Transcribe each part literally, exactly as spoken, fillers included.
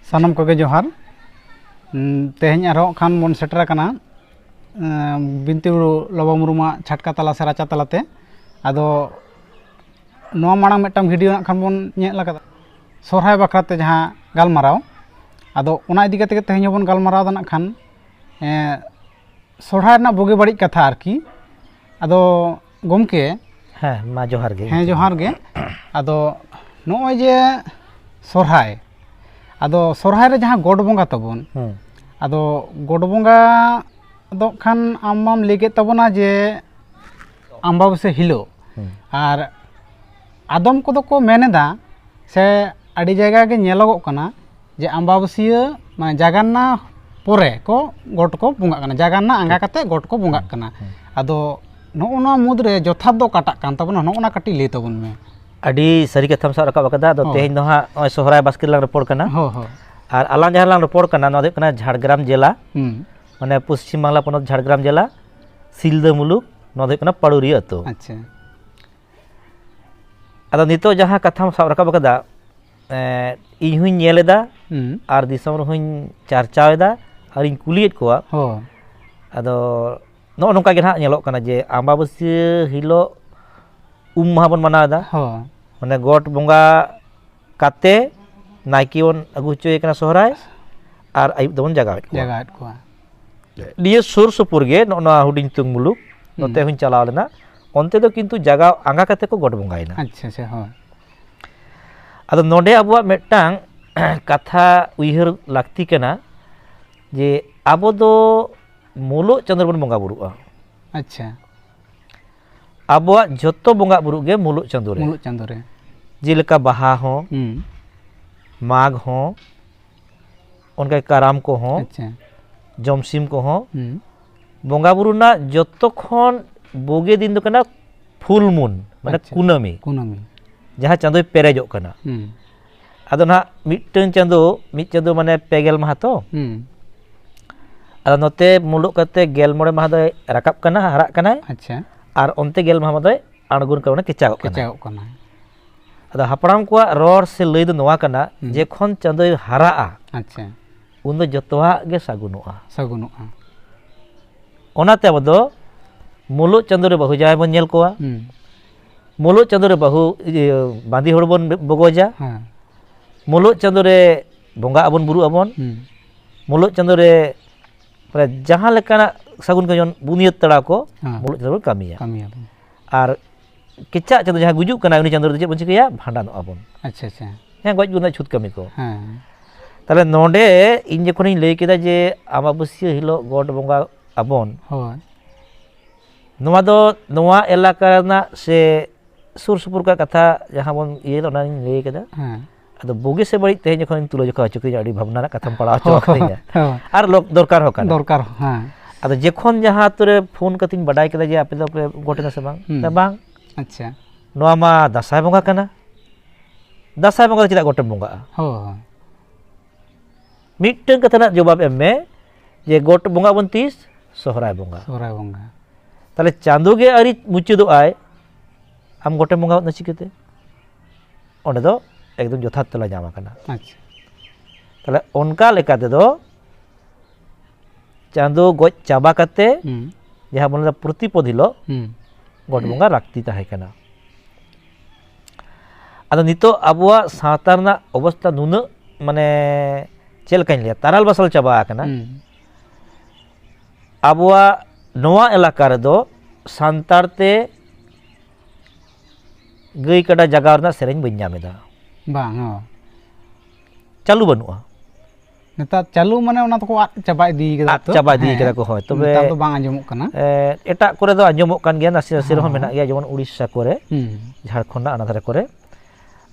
ᱥᱟᱱᱟᱢ ᱠᱚᱜᱮ ᱡᱚᱦᱟᱨ᱾ ᱩᱸ, ᱛᱮᱦᱮᱧ ᱟᱨᱦᱚᱸ ᱠᱷᱟᱱ ᱵᱚᱱ ᱥᱮᱴᱮᱨ ᱟᱠᱟᱱᱟ, ᱮᱸ, ᱵᱤᱱᱛᱤ ᱜᱩᱨᱩ ᱞᱚᱵᱚ ᱢᱩᱨᱢᱩᱣᱟᱜ ᱪᱷᱟᱴᱠᱟ ᱛᱟᱞᱟ ᱥᱮ ᱨᱟᱪᱟ ᱛᱟᱞᱟᱛᱮ᱾ ᱟᱫᱚ ᱱᱚᱣᱟ ᱢᱟᱲᱟᱝ ᱢᱤᱫᱴᱟᱝ ᱵᱷᱤᱰᱤᱭᱳ ᱱᱟᱜ ᱠᱷᱟᱱ ᱵᱚᱱ ᱧᱮᱞ ᱟᱠᱟᱫᱟ ᱥᱚᱨᱦᱟᱭ ᱵᱟᱠᱷᱨᱟ ᱛᱮ ᱡᱟᱦᱟᱸ ᱜᱟᱞᱢᱟᱨᱟᱣ᱾ ᱟᱫᱚ ᱚᱱᱟ ᱤᱫᱤ ᱠᱟᱛᱮ ᱜᱮ ᱛᱮᱦᱮᱧ ᱦᱚᱸᱵᱚᱱ ᱜᱟᱞᱢᱟᱨᱟᱣ ᱮᱫᱟ ᱱᱟᱜ ᱠᱷᱟᱱ, ᱮᱸ, ᱥᱚᱨᱦᱟᱭ ᱨᱮᱱᱟᱜ ᱵᱩᱜᱤ ᱵᱟᱹᱲᱤᱡ ᱠᱟᱛᱷᱟ ᱟᱨᱠᱤ᱾ ᱟᱫᱚ ᱜᱚᱢᱠᱮ᱾ ᱦᱮᱸ, ᱢᱟ ᱡᱚᱦᱟᱨ ᱜᱮ᱾ ᱦᱮᱸ, ᱡᱚᱦᱟᱨ ᱜᱮ᱾ ᱟᱫᱚ ᱱᱚᱜᱼᱚᱭ ᱡᱮ ᱥᱚᱨᱦᱟᱭ, ᱟᱫᱚ ᱥᱚᱨᱦᱟᱭ ᱨᱮ ᱡᱟᱦᱟᱸ ᱜᱚᱰ ᱵᱚᱸᱜᱟ ᱛᱟᱵᱚᱱ, ᱦᱩᱸ᱾ ᱟᱫᱚ ᱜᱚᱰ ᱵᱚᱸᱜᱟ ᱫᱚ ᱠᱷᱟᱱ ᱟᱢ ᱢᱟᱢ ᱞᱟᱹᱭ ᱠᱮᱫ ᱛᱟᱵᱚᱱᱟ ᱡᱮ ᱟᱢᱵᱟᱵᱟᱹᱥᱭᱟᱹ ᱦᱤᱞᱳᱜ, ᱦᱩᱸ᱾ ᱟᱨ ᱟᱫᱚᱢ ᱠᱚᱫᱚ ᱠᱚ ᱢᱮᱱ ᱮᱫᱟ ᱥᱮ ᱟᱹᱰᱤ ᱡᱟᱭᱜᱟ ᱜᱮ ᱧᱮᱞᱚᱜᱚᱜ ᱠᱟᱱᱟ ᱡᱮ ᱟᱢᱵᱟᱵᱟᱹᱥᱭᱟᱹ, ᱢᱟᱱᱮ ᱡᱟᱜᱟᱱᱱᱟ ᱯᱚᱨᱮ ᱠᱚ ᱜᱚᱴ ᱠᱚ ᱵᱚᱸᱜᱟᱜ ᱠᱟᱱᱟ, ᱡᱟᱜᱟᱱᱱᱟ ᱟᱸᱜᱟ ᱠᱟᱛᱮ ᱜᱚᱴ ᱠᱚ ᱵᱚᱸᱜᱟᱜ ᱠᱟᱱᱟ᱾ ᱦᱩᱸ᱾ ᱟᱫᱚ ᱱᱚᱜᱼᱚ ᱱᱚᱣᱟ ᱢᱩᱫᱽᱨᱮ ᱡᱚᱛᱷᱟᱛ ᱫᱚ ᱚᱠᱟᱴᱟᱜ ᱠᱟᱱ ᱛᱟᱵᱚᱱᱟ, ᱱᱚᱜᱼᱚ ᱱᱟ ᱠᱟᱹᱴᱤᱡ ᱞᱟᱹᱭ ᱛᱟᱵᱚᱱ ᱢᱮ᱾ ᱟᱹᱰᱤ ᱥᱟᱹᱨᱤ ᱠᱟᱛᱷᱟᱢ ᱥᱟᱵ ᱨᱟᱠᱟᱵ ᱟᱠᱟᱫᱟ᱾ ᱟᱫᱚ ᱦᱳᱭ᱾ ᱛᱮᱦᱮᱧ ᱫᱚ ᱦᱟᱸᱜ ᱱᱚᱜᱼᱚᱭ ᱥᱚᱦᱨᱟᱭ ᱵᱟᱥᱠᱮ ᱨᱮᱞᱟᱝ ᱨᱚᱯᱚᱲ ᱠᱟᱱᱟ᱾ ᱦᱳᱭ, ᱦᱳᱭ᱾ ᱟᱨ ᱟᱞᱟᱝ ᱡᱟᱦᱟᱸ ᱞᱟᱝ ᱨᱚᱯᱚᱲ ᱠᱟᱱᱟ, ᱱᱚᱣᱟ ᱫᱚ ᱦᱩᱭᱩᱜ ᱠᱟᱱᱟ ᱡᱷᱟᱲᱜᱨᱟᱢ ᱡᱮᱞᱟ, ᱦᱩᱸ᱾ ᱢᱟᱱᱮ ᱯᱚᱥᱪᱤᱢ ᱵᱟᱝᱞᱟ ᱯᱚᱱᱚᱛ ᱡᱷᱟᱲᱜᱨᱟᱢ ᱡᱮᱞᱟ, ᱥᱤᱞᱫᱟᱹ ᱢᱩᱞᱩᱠ, ᱱᱚᱣᱟ ᱫᱚ ᱦᱩᱭᱩᱜ ᱠᱟᱱᱟ ᱯᱟᱲᱩᱨᱤᱭᱟᱹ ᱟᱹᱛᱩ᱾ ᱟᱪᱪᱷᱟ᱾ ᱟᱫᱚ ᱱᱤᱛᱚᱜ ᱡᱟᱦᱟᱸ ᱠᱟᱛᱷᱟᱢ ᱥᱟᱵ ᱨᱟᱠᱟᱵ ᱟᱠᱟᱫᱟ, ᱮᱸ, ᱤᱧ ᱦᱚᱧ ᱧᱮᱞ ᱮᱫᱟ, ᱦᱩᱸ᱾ ᱟᱨ ᱫᱤᱥᱚᱢ ᱨᱮᱦᱚᱧ ᱪᱟᱨᱪᱟᱣ ᱮᱫᱟ, ᱟᱨᱤᱧ ᱠᱩᱞᱤᱭᱮᱫ ᱠᱚᱣᱟ᱾ ᱦᱳᱭ᱾ ᱟᱫᱚ ᱱᱚᱜᱼᱚ ᱱᱚᱝᱠᱟ ᱜᱮ ᱱᱟᱦᱟᱜ ᱧᱮᱞᱚᱜ ᱠᱟᱱᱟ ᱡᱮ ᱟᱢᱵᱟᱵᱟᱹᱥᱭᱟᱹ ᱦᱤᱞᱳᱜ ᱩᱢ ᱢᱟᱦᱟ ᱵᱚᱱ ᱢᱟᱱᱟᱣ ᱮᱫᱟ᱾ ᱦᱳᱭ᱾ ᱢᱟᱱᱮ ᱜᱚᱴ ᱵᱚᱸᱜᱟ ᱠᱟᱛᱮ ᱱᱟᱭᱠᱮ ᱵᱚᱱ ᱟᱹᱜᱩ ᱦᱚᱪᱚᱭᱮ ᱠᱟᱱᱟ ᱥᱚᱦᱨᱟᱭ, ᱟᱨ ᱟᱹᱭᱩᱵ ᱫᱚᱵᱚᱱ ᱡᱟᱜᱟᱣᱮᱫ ᱠᱚᱣᱟ᱾ ᱡᱟᱜᱟᱣᱮᱫ ᱠᱚᱣᱟ᱾ ᱱᱤᱭᱟᱹ ᱥᱩᱨ ᱥᱩᱯᱩᱨ ᱜᱮ ᱱᱚᱜᱼᱚ ᱱᱚᱣᱟ ᱦᱩᱰᱤᱧ ᱛᱩᱝ ᱢᱩᱞᱩᱠ, ᱦᱩᱸ᱾ ᱱᱚᱛᱮ ᱦᱚᱧ ᱪᱟᱞᱟᱣ ᱞᱮᱱᱟ, ᱚᱱᱛᱮ ᱫᱚ ᱠᱤᱱᱛᱩ ᱡᱟᱜᱟᱣ ᱟᱸᱜᱟ ᱠᱟᱛᱮ ᱠᱚ ᱜᱚᱰ ᱵᱚᱸᱜᱟᱭᱮᱱᱟ᱾ ᱟᱪᱪᱷᱟ, ᱟᱪᱪᱷᱟ, ᱦᱳᱭ᱾ ᱟᱫᱚ ᱱᱚᱰᱮ ᱟᱵᱚᱣᱟᱜ ᱢᱤᱫᱴᱟᱝ ᱠᱟᱛᱷᱟ ᱩᱭᱦᱟᱹᱨ ᱞᱟᱹᱠᱛᱤ ᱠᱟᱱᱟ ᱡᱮ ᱟᱵᱚ ᱫᱚ ᱢᱩᱞᱩᱜ ᱪᱟᱸᱫᱳ ᱨᱮᱵᱚᱱ ᱵᱚᱸᱜᱟ ᱵᱩᱨᱩᱜᱼᱟ᱾ ᱟᱪᱪᱷᱟ᱾ ᱟᱵᱚᱣᱟᱜ ᱡᱷᱚᱛᱚ ᱵᱚᱸᱜᱟ ᱵᱩᱨᱩᱜ ᱜᱮ ᱢᱩᱞᱩᱜ ᱪᱟᱸᱫᱳ ᱨᱮ᱾ ᱢᱩᱞᱩᱜ ᱪᱟᱸᱫᱳ ᱨᱮ᱾ ᱡᱮᱞᱮᱠᱟ ᱵᱟᱦᱟ ᱦᱚᱸ, ᱦᱩᱸ᱾ ᱢᱟᱜᱽ ᱦᱚᱸ, ᱚᱱᱠᱟ ᱠᱟᱨᱟᱢ ᱠᱚᱦᱚᱸ, ᱟᱪᱪᱷᱟ᱾ ᱡᱚᱢᱥᱤᱢ ᱠᱚᱦᱚᱸ᱾ ᱦᱩᱸ᱾ ᱵᱚᱸᱜᱟ ᱵᱩᱨᱩ ᱨᱮᱱᱟᱜ ᱡᱚᱛᱚ ᱠᱷᱚᱱ ᱵᱩᱜᱤ ᱫᱤᱱ ᱫᱚ ᱠᱟᱱᱟ ᱯᱷᱩᱞ ᱢᱩᱱ, ᱢᱟᱱᱮ ᱟᱪᱪᱷᱟ᱾ ᱠᱩᱱᱟᱹᱢᱤ᱾ ᱠᱩᱱᱟᱹᱢᱤ᱾ ᱡᱟᱦᱟᱸ ᱪᱟᱸᱫᱳᱭ ᱯᱮᱨᱮᱡᱚᱜ ᱠᱟᱱᱟ᱾ ᱦᱩᱸ᱾ ᱟᱫᱚ ᱱᱟᱦᱟᱜ ᱢᱤᱫᱴᱟᱝ ᱪᱟᱸᱫᱳ, ᱢᱤᱫ ᱪᱟᱸᱫᱳ ᱢᱟᱱᱮ ᱯᱮ ᱜᱮᱞ ᱢᱟᱦᱟ ᱛᱚ᱾ ᱦᱩᱸ᱾ ᱟᱫᱚ ᱱᱚᱛᱮ ᱢᱩᱞᱩᱜ ᱠᱟᱛᱮ ᱜᱮᱞ ᱢᱚᱬᱮ ᱢᱟᱦᱟ ᱫᱚᱭ ᱨᱟᱠᱟᱵ ᱠᱟᱱᱟ, ᱦᱟᱨᱟᱜ ᱠᱟᱱᱟᱭ᱾ ᱟᱪᱪᱷᱟ᱾ ᱟᱨ ᱚᱱᱛᱮ ᱜᱮᱞ ᱢᱟᱦᱟ ᱫᱚᱭ ᱟᱬᱜᱚᱱ ᱠᱟᱱᱟ, ᱢᱟᱱᱮ ᱠᱮᱪᱟᱜᱚᱜ ᱠᱟᱱᱟ᱾ ᱠᱮᱪᱟᱜᱚᱜ ᱠᱟᱱᱟ᱾ ᱟᱫᱚ ᱦᱟᱯᱲᱟᱢ ᱠᱚᱣᱟᱜ ᱨᱚᱲ ᱥᱮ ᱞᱟᱹᱭ ᱫᱚ ᱱᱚᱣᱟ ᱠᱟᱱᱟ, ᱦᱩᱸ᱾ ᱡᱚᱠᱷᱚᱱ ᱪᱟᱸᱫᱳᱭ ᱦᱟᱨᱟᱜᱼᱟ, ᱟᱪᱪᱷᱟ᱾ ᱩᱱᱫᱚ ᱡᱚᱛᱚᱣᱟᱜ ᱜᱮ ᱥᱟᱹᱜᱩᱱᱚᱜᱼᱟ᱾ ᱥᱟᱹᱜᱩᱱᱚᱜᱼᱟ᱾ ᱚᱱᱟᱛᱮ ᱟᱵᱚ ᱫᱚ ᱢᱩᱞᱩᱜ ᱪᱟᱸᱫᱳ ᱨᱮ ᱵᱟᱹᱦᱩ ᱡᱟᱶᱟᱭ ᱵᱚᱱ ᱧᱮᱞ ᱠᱚᱣᱟ᱾ ᱦᱩᱸ᱾ ᱢᱩᱞᱩᱜ ᱪᱟᱸᱫᱳ ᱨᱮ ᱵᱟᱹᱦᱩ, ᱤᱭᱟᱹ, ᱵᱟᱸᱫᱤ ᱦᱚᱲ ᱵᱚᱱ ᱵᱚᱜᱚᱡᱟ᱾ ᱦᱮᱸ᱾ ᱢᱩᱞᱩᱜ ᱪᱟᱸᱫᱳ ᱨᱮ ᱵᱚᱸᱜᱟ ᱟᱵᱚᱱ, ᱵᱩᱨᱩᱜ ᱟᱵᱚᱱ᱾ ᱦᱩᱸ᱾ ᱢᱩᱞᱩᱜ ᱪᱟᱸᱫᱳ ᱨᱮ ᱢᱟᱱᱮ ᱡᱟᱦᱟᱸ ᱞᱮᱠᱟᱱᱟᱜ ᱥᱟᱹᱜᱩᱱ ᱠᱟᱹᱢᱤ ᱵᱚᱱ ᱵᱩᱱᱤᱭᱟᱹᱫ ᱛᱟᱲᱟ ᱠᱚ, ᱦᱮᱸ᱾ ᱢᱩᱞᱩᱜ ᱪᱟᱸᱫᱳ ᱵᱚᱱ ᱠᱟᱹᱢᱤᱭᱟ᱾ ᱠᱟᱹᱢᱤᱭᱟᱵᱚᱱ᱾ ᱟᱨ ᱠᱮᱪᱟᱜ ᱪᱟᱸᱫᱳ ᱡᱟᱦᱟᱸᱭ ᱜᱩᱡᱩᱜ ᱠᱟᱱᱟᱭ, ᱩᱱᱤ ᱪᱟᱸᱫᱳ ᱨᱮᱫᱚ ᱪᱮᱫ ᱵᱚᱱ ᱪᱤᱠᱟᱹᱭᱟ? ᱵᱷᱟᱸᱰᱟᱱᱚᱜᱼᱟ ᱵᱚᱱ᱾ ᱟᱪᱪᱷᱟ, ᱟᱪᱪᱷᱟ᱾ ᱦᱮᱸ, ᱜᱚᱡ ᱜᱩᱨ ᱨᱮᱱᱟᱜ ᱪᱷᱩᱛ ᱠᱟᱹᱢᱤ ᱠᱚ᱾ ᱦᱮᱸ᱾ ᱛᱟᱦᱞᱮ ᱱᱚᱰᱮ ᱤᱧ ᱡᱚᱠᱷᱚᱱᱤᱧ ᱞᱟᱹᱭ ᱠᱮᱫᱟ ᱡᱮ ᱟᱢᱵᱟᱵᱟᱹᱥᱭᱟᱹ ᱦᱤᱞᱳᱜ ᱜᱚᱰ ᱵᱚᱸᱜᱟ ᱟᱵᱚᱱ, ᱦᱳᱭ᱾ ᱱᱚᱣᱟ ᱫᱚ ᱱᱚᱣᱟ ᱮᱞᱟᱠᱟ ᱨᱮᱱᱟᱜ ᱥᱮ ᱥᱩᱨ ᱥᱩᱯᱩᱨ ᱠᱚᱣᱟᱜ ᱠᱟᱛᱷᱟ ᱡᱟᱦᱟᱸ ᱵᱚᱱ ᱤᱭᱟᱹ ᱞᱮᱫ, ᱚᱱᱟᱧ ᱞᱟᱹᱭ ᱠᱮᱫᱟ᱾ ᱦᱮᱸ᱾ ᱟᱫᱚ ᱵᱩᱜᱤ ᱥᱮ ᱵᱟᱹᱲᱤᱡ ᱛᱮᱦᱮᱧ ᱡᱚᱠᱷᱚᱱ ᱛᱩᱞᱟᱹ ᱡᱚᱠᱷᱟ ᱦᱚᱪᱚ ᱠᱤᱫᱤᱧᱟ, ᱟᱹᱰᱤ ᱵᱷᱟᱵᱽᱱᱟ ᱨᱮᱱᱟᱜ ᱠᱟᱛᱷᱟᱢ ᱯᱟᱲᱟᱣ ᱦᱚᱪᱚ ᱦᱳᱭ, ᱟᱠᱟᱫᱤᱧᱟ᱾ ᱦᱳᱭ᱾ ᱟᱨ ᱞᱚ-, ᱫᱚᱨᱠᱟᱨ ᱦᱚᱸ ᱠᱟᱱᱟ᱾ ᱫᱚᱨᱠᱟᱨ ᱦᱚᱸ, ᱦᱮᱸ᱾ ᱟᱫᱚ ᱡᱚᱠᱷᱚᱱ ᱡᱟᱦᱟᱸ ᱟᱛᱳ ᱨᱮ ᱯᱷᱳᱱ ᱠᱟᱛᱮᱧ ᱵᱟᱰᱟᱭ ᱠᱮᱫᱟ ᱡᱮ ᱟᱯᱮ ᱫᱚᱯᱮ ᱜᱚᱴ ᱮᱱᱟ ᱥᱮ ᱵᱟᱝ? ᱦᱩᱸ᱾ ᱢᱮᱛᱟ, ᱵᱟᱝ, ᱟᱪᱪᱷᱟ᱾ ᱱᱚᱣᱟ ᱢᱟ ᱫᱟᱸᱥᱟᱭ ᱵᱚᱸᱜᱟ ᱠᱟᱱᱟ, ᱫᱟᱸᱥᱟᱭ ᱵᱚᱸᱜᱟ ᱨᱮ ᱪᱮᱫᱟᱜ ᱜᱚᱴᱮᱢ ᱵᱚᱸᱜᱟᱜᱼᱟ? ᱦᱳᱭ, ᱦᱳᱭ᱾ ᱢᱤᱫᱴᱟᱝ ᱠᱟᱛᱷᱟ ᱨᱮᱱᱟᱜ ᱡᱚᱵᱟᱵ ᱮᱢ ᱢᱮ ᱡᱮ ᱜᱚᱴ ᱵᱚᱸᱜᱟ ᱵᱚᱱ ᱛᱤᱥ? ᱥᱚᱦᱨᱟᱭ ᱵᱚᱸᱜᱟ᱾ ᱥᱚᱦᱨᱟᱭ ᱵᱚᱸᱜᱟ᱾ ᱛᱟᱦᱞᱮ ᱪᱟᱸᱫᱳ ᱜᱮ ᱟᱹᱣᱨᱤ ᱢᱩᱪᱟᱹᱫᱚᱜ ᱟᱭ, ᱟᱢ ᱜᱚᱴᱮᱢ ᱵᱚᱸᱜᱟ ᱜᱚᱫ ᱮᱱᱟ ᱪᱤᱠᱟᱹᱛᱮ? ᱚᱸᱰᱮ ᱫᱚ ᱮᱠᱫᱚᱢ ᱡᱚᱛᱷᱟᱛ ᱛᱮᱞᱟ ᱧᱟᱢ ᱟᱠᱟᱱᱟ᱾ ᱟᱪᱪᱷᱟ᱾ ᱛᱟᱦᱞᱮ ᱚᱱᱠᱟ ᱞᱮᱠᱟ ᱛᱮᱫᱚ ᱪᱟᱸᱫᱳ ᱜᱚᱡ ᱪᱟᱵᱟ ᱠᱟᱛᱮ ᱦᱩᱸ᱾ ᱡᱟᱦᱟᱸ ᱵᱚᱱ ᱞᱟᱹᱭᱫᱟ ᱯᱨᱚᱛᱤᱯᱚᱫ ᱦᱤᱞᱳᱜ ᱦᱩᱸ᱾ ᱜᱚᱰ ᱵᱚᱸᱜᱟ ᱞᱟᱹᱠᱛᱤ ᱛᱟᱦᱮᱸ ᱠᱟᱱᱟ᱾ ᱟᱫᱚ ᱱᱤᱛᱚᱜ ᱟᱵᱚᱣᱟᱜ ᱥᱟᱶᱛᱟ ᱨᱮᱱᱟᱜ ᱚᱵᱚᱥᱛᱟ ᱱᱩᱱᱟᱹᱜ, ᱢᱟᱱᱮ, ᱪᱮᱫ ᱞᱮᱠᱟᱧ ᱞᱟᱹᱭᱟ, ᱛᱟᱨᱟᱞ ᱵᱟᱥᱟᱞ ᱪᱟᱵᱟ ᱟᱠᱟᱱᱟ᱾ ᱦᱩᱸ᱾ ᱟᱵᱚᱣᱟᱜ ᱱᱚᱣᱟ ᱮᱞᱟᱠᱟ ᱨᱮᱫᱚ ᱥᱟᱱᱛᱟᱲ ᱛᱮ ᱜᱟᱹᱭ ᱠᱟᱰᱟ ᱡᱟᱜᱟᱣ ᱨᱮᱱᱟᱜ ᱥᱮᱨᱮᱧ ᱵᱟᱹᱧ ᱧᱟᱢ ᱮᱫᱟ᱾ ᱵᱟᱝ, ᱦᱚᱸ᱾ ᱪᱟᱹᱞᱩ ᱵᱟᱹᱱᱩᱜᱼᱟ᱾ ᱱᱮᱛᱟᱨ ᱪᱟᱹᱞᱩ ᱢᱟᱱᱮ ᱚᱱᱟ ᱫᱚᱠᱚ ᱟᱫ ᱪᱟᱵᱟ ᱤᱫᱤ ᱠᱟᱫᱟ ᱟᱫ ᱛᱚ᱾ ᱪᱟᱵᱟ ᱤᱫᱤ ᱦᱮᱸ᱾ ᱠᱟᱫᱟ ᱠᱚ, ᱦᱳᱭ, ᱛᱚᱵᱮ ᱱᱮᱛᱟᱨ ᱫᱚ ᱵᱟᱝ ᱟᱸᱡᱚᱢᱚᱜ ᱠᱟᱱᱟ᱾ ᱮ, ᱮᱴᱟᱜ ᱠᱚᱨᱮ ᱫᱚ ᱟᱸᱡᱚᱢᱚᱜ ᱠᱟᱱ ᱜᱮᱭᱟ, ᱱᱟᱥᱮ ᱱᱟᱥᱮ ᱨᱮᱦᱚᱸ ᱦᱚᱸ᱾ ᱢᱮᱱᱟᱜ ᱜᱮᱭᱟ, ᱡᱮᱢᱚᱱ ᱩᱲᱤᱥᱥᱟ ᱠᱚᱨᱮ, ᱦᱩᱸ᱾ ᱡᱷᱟᱲᱠᱷᱚᱸᱰ ᱨᱮᱱᱟᱜ ᱟᱱᱟᱫᱷᱟᱨᱮ ᱠᱚᱨᱮ᱾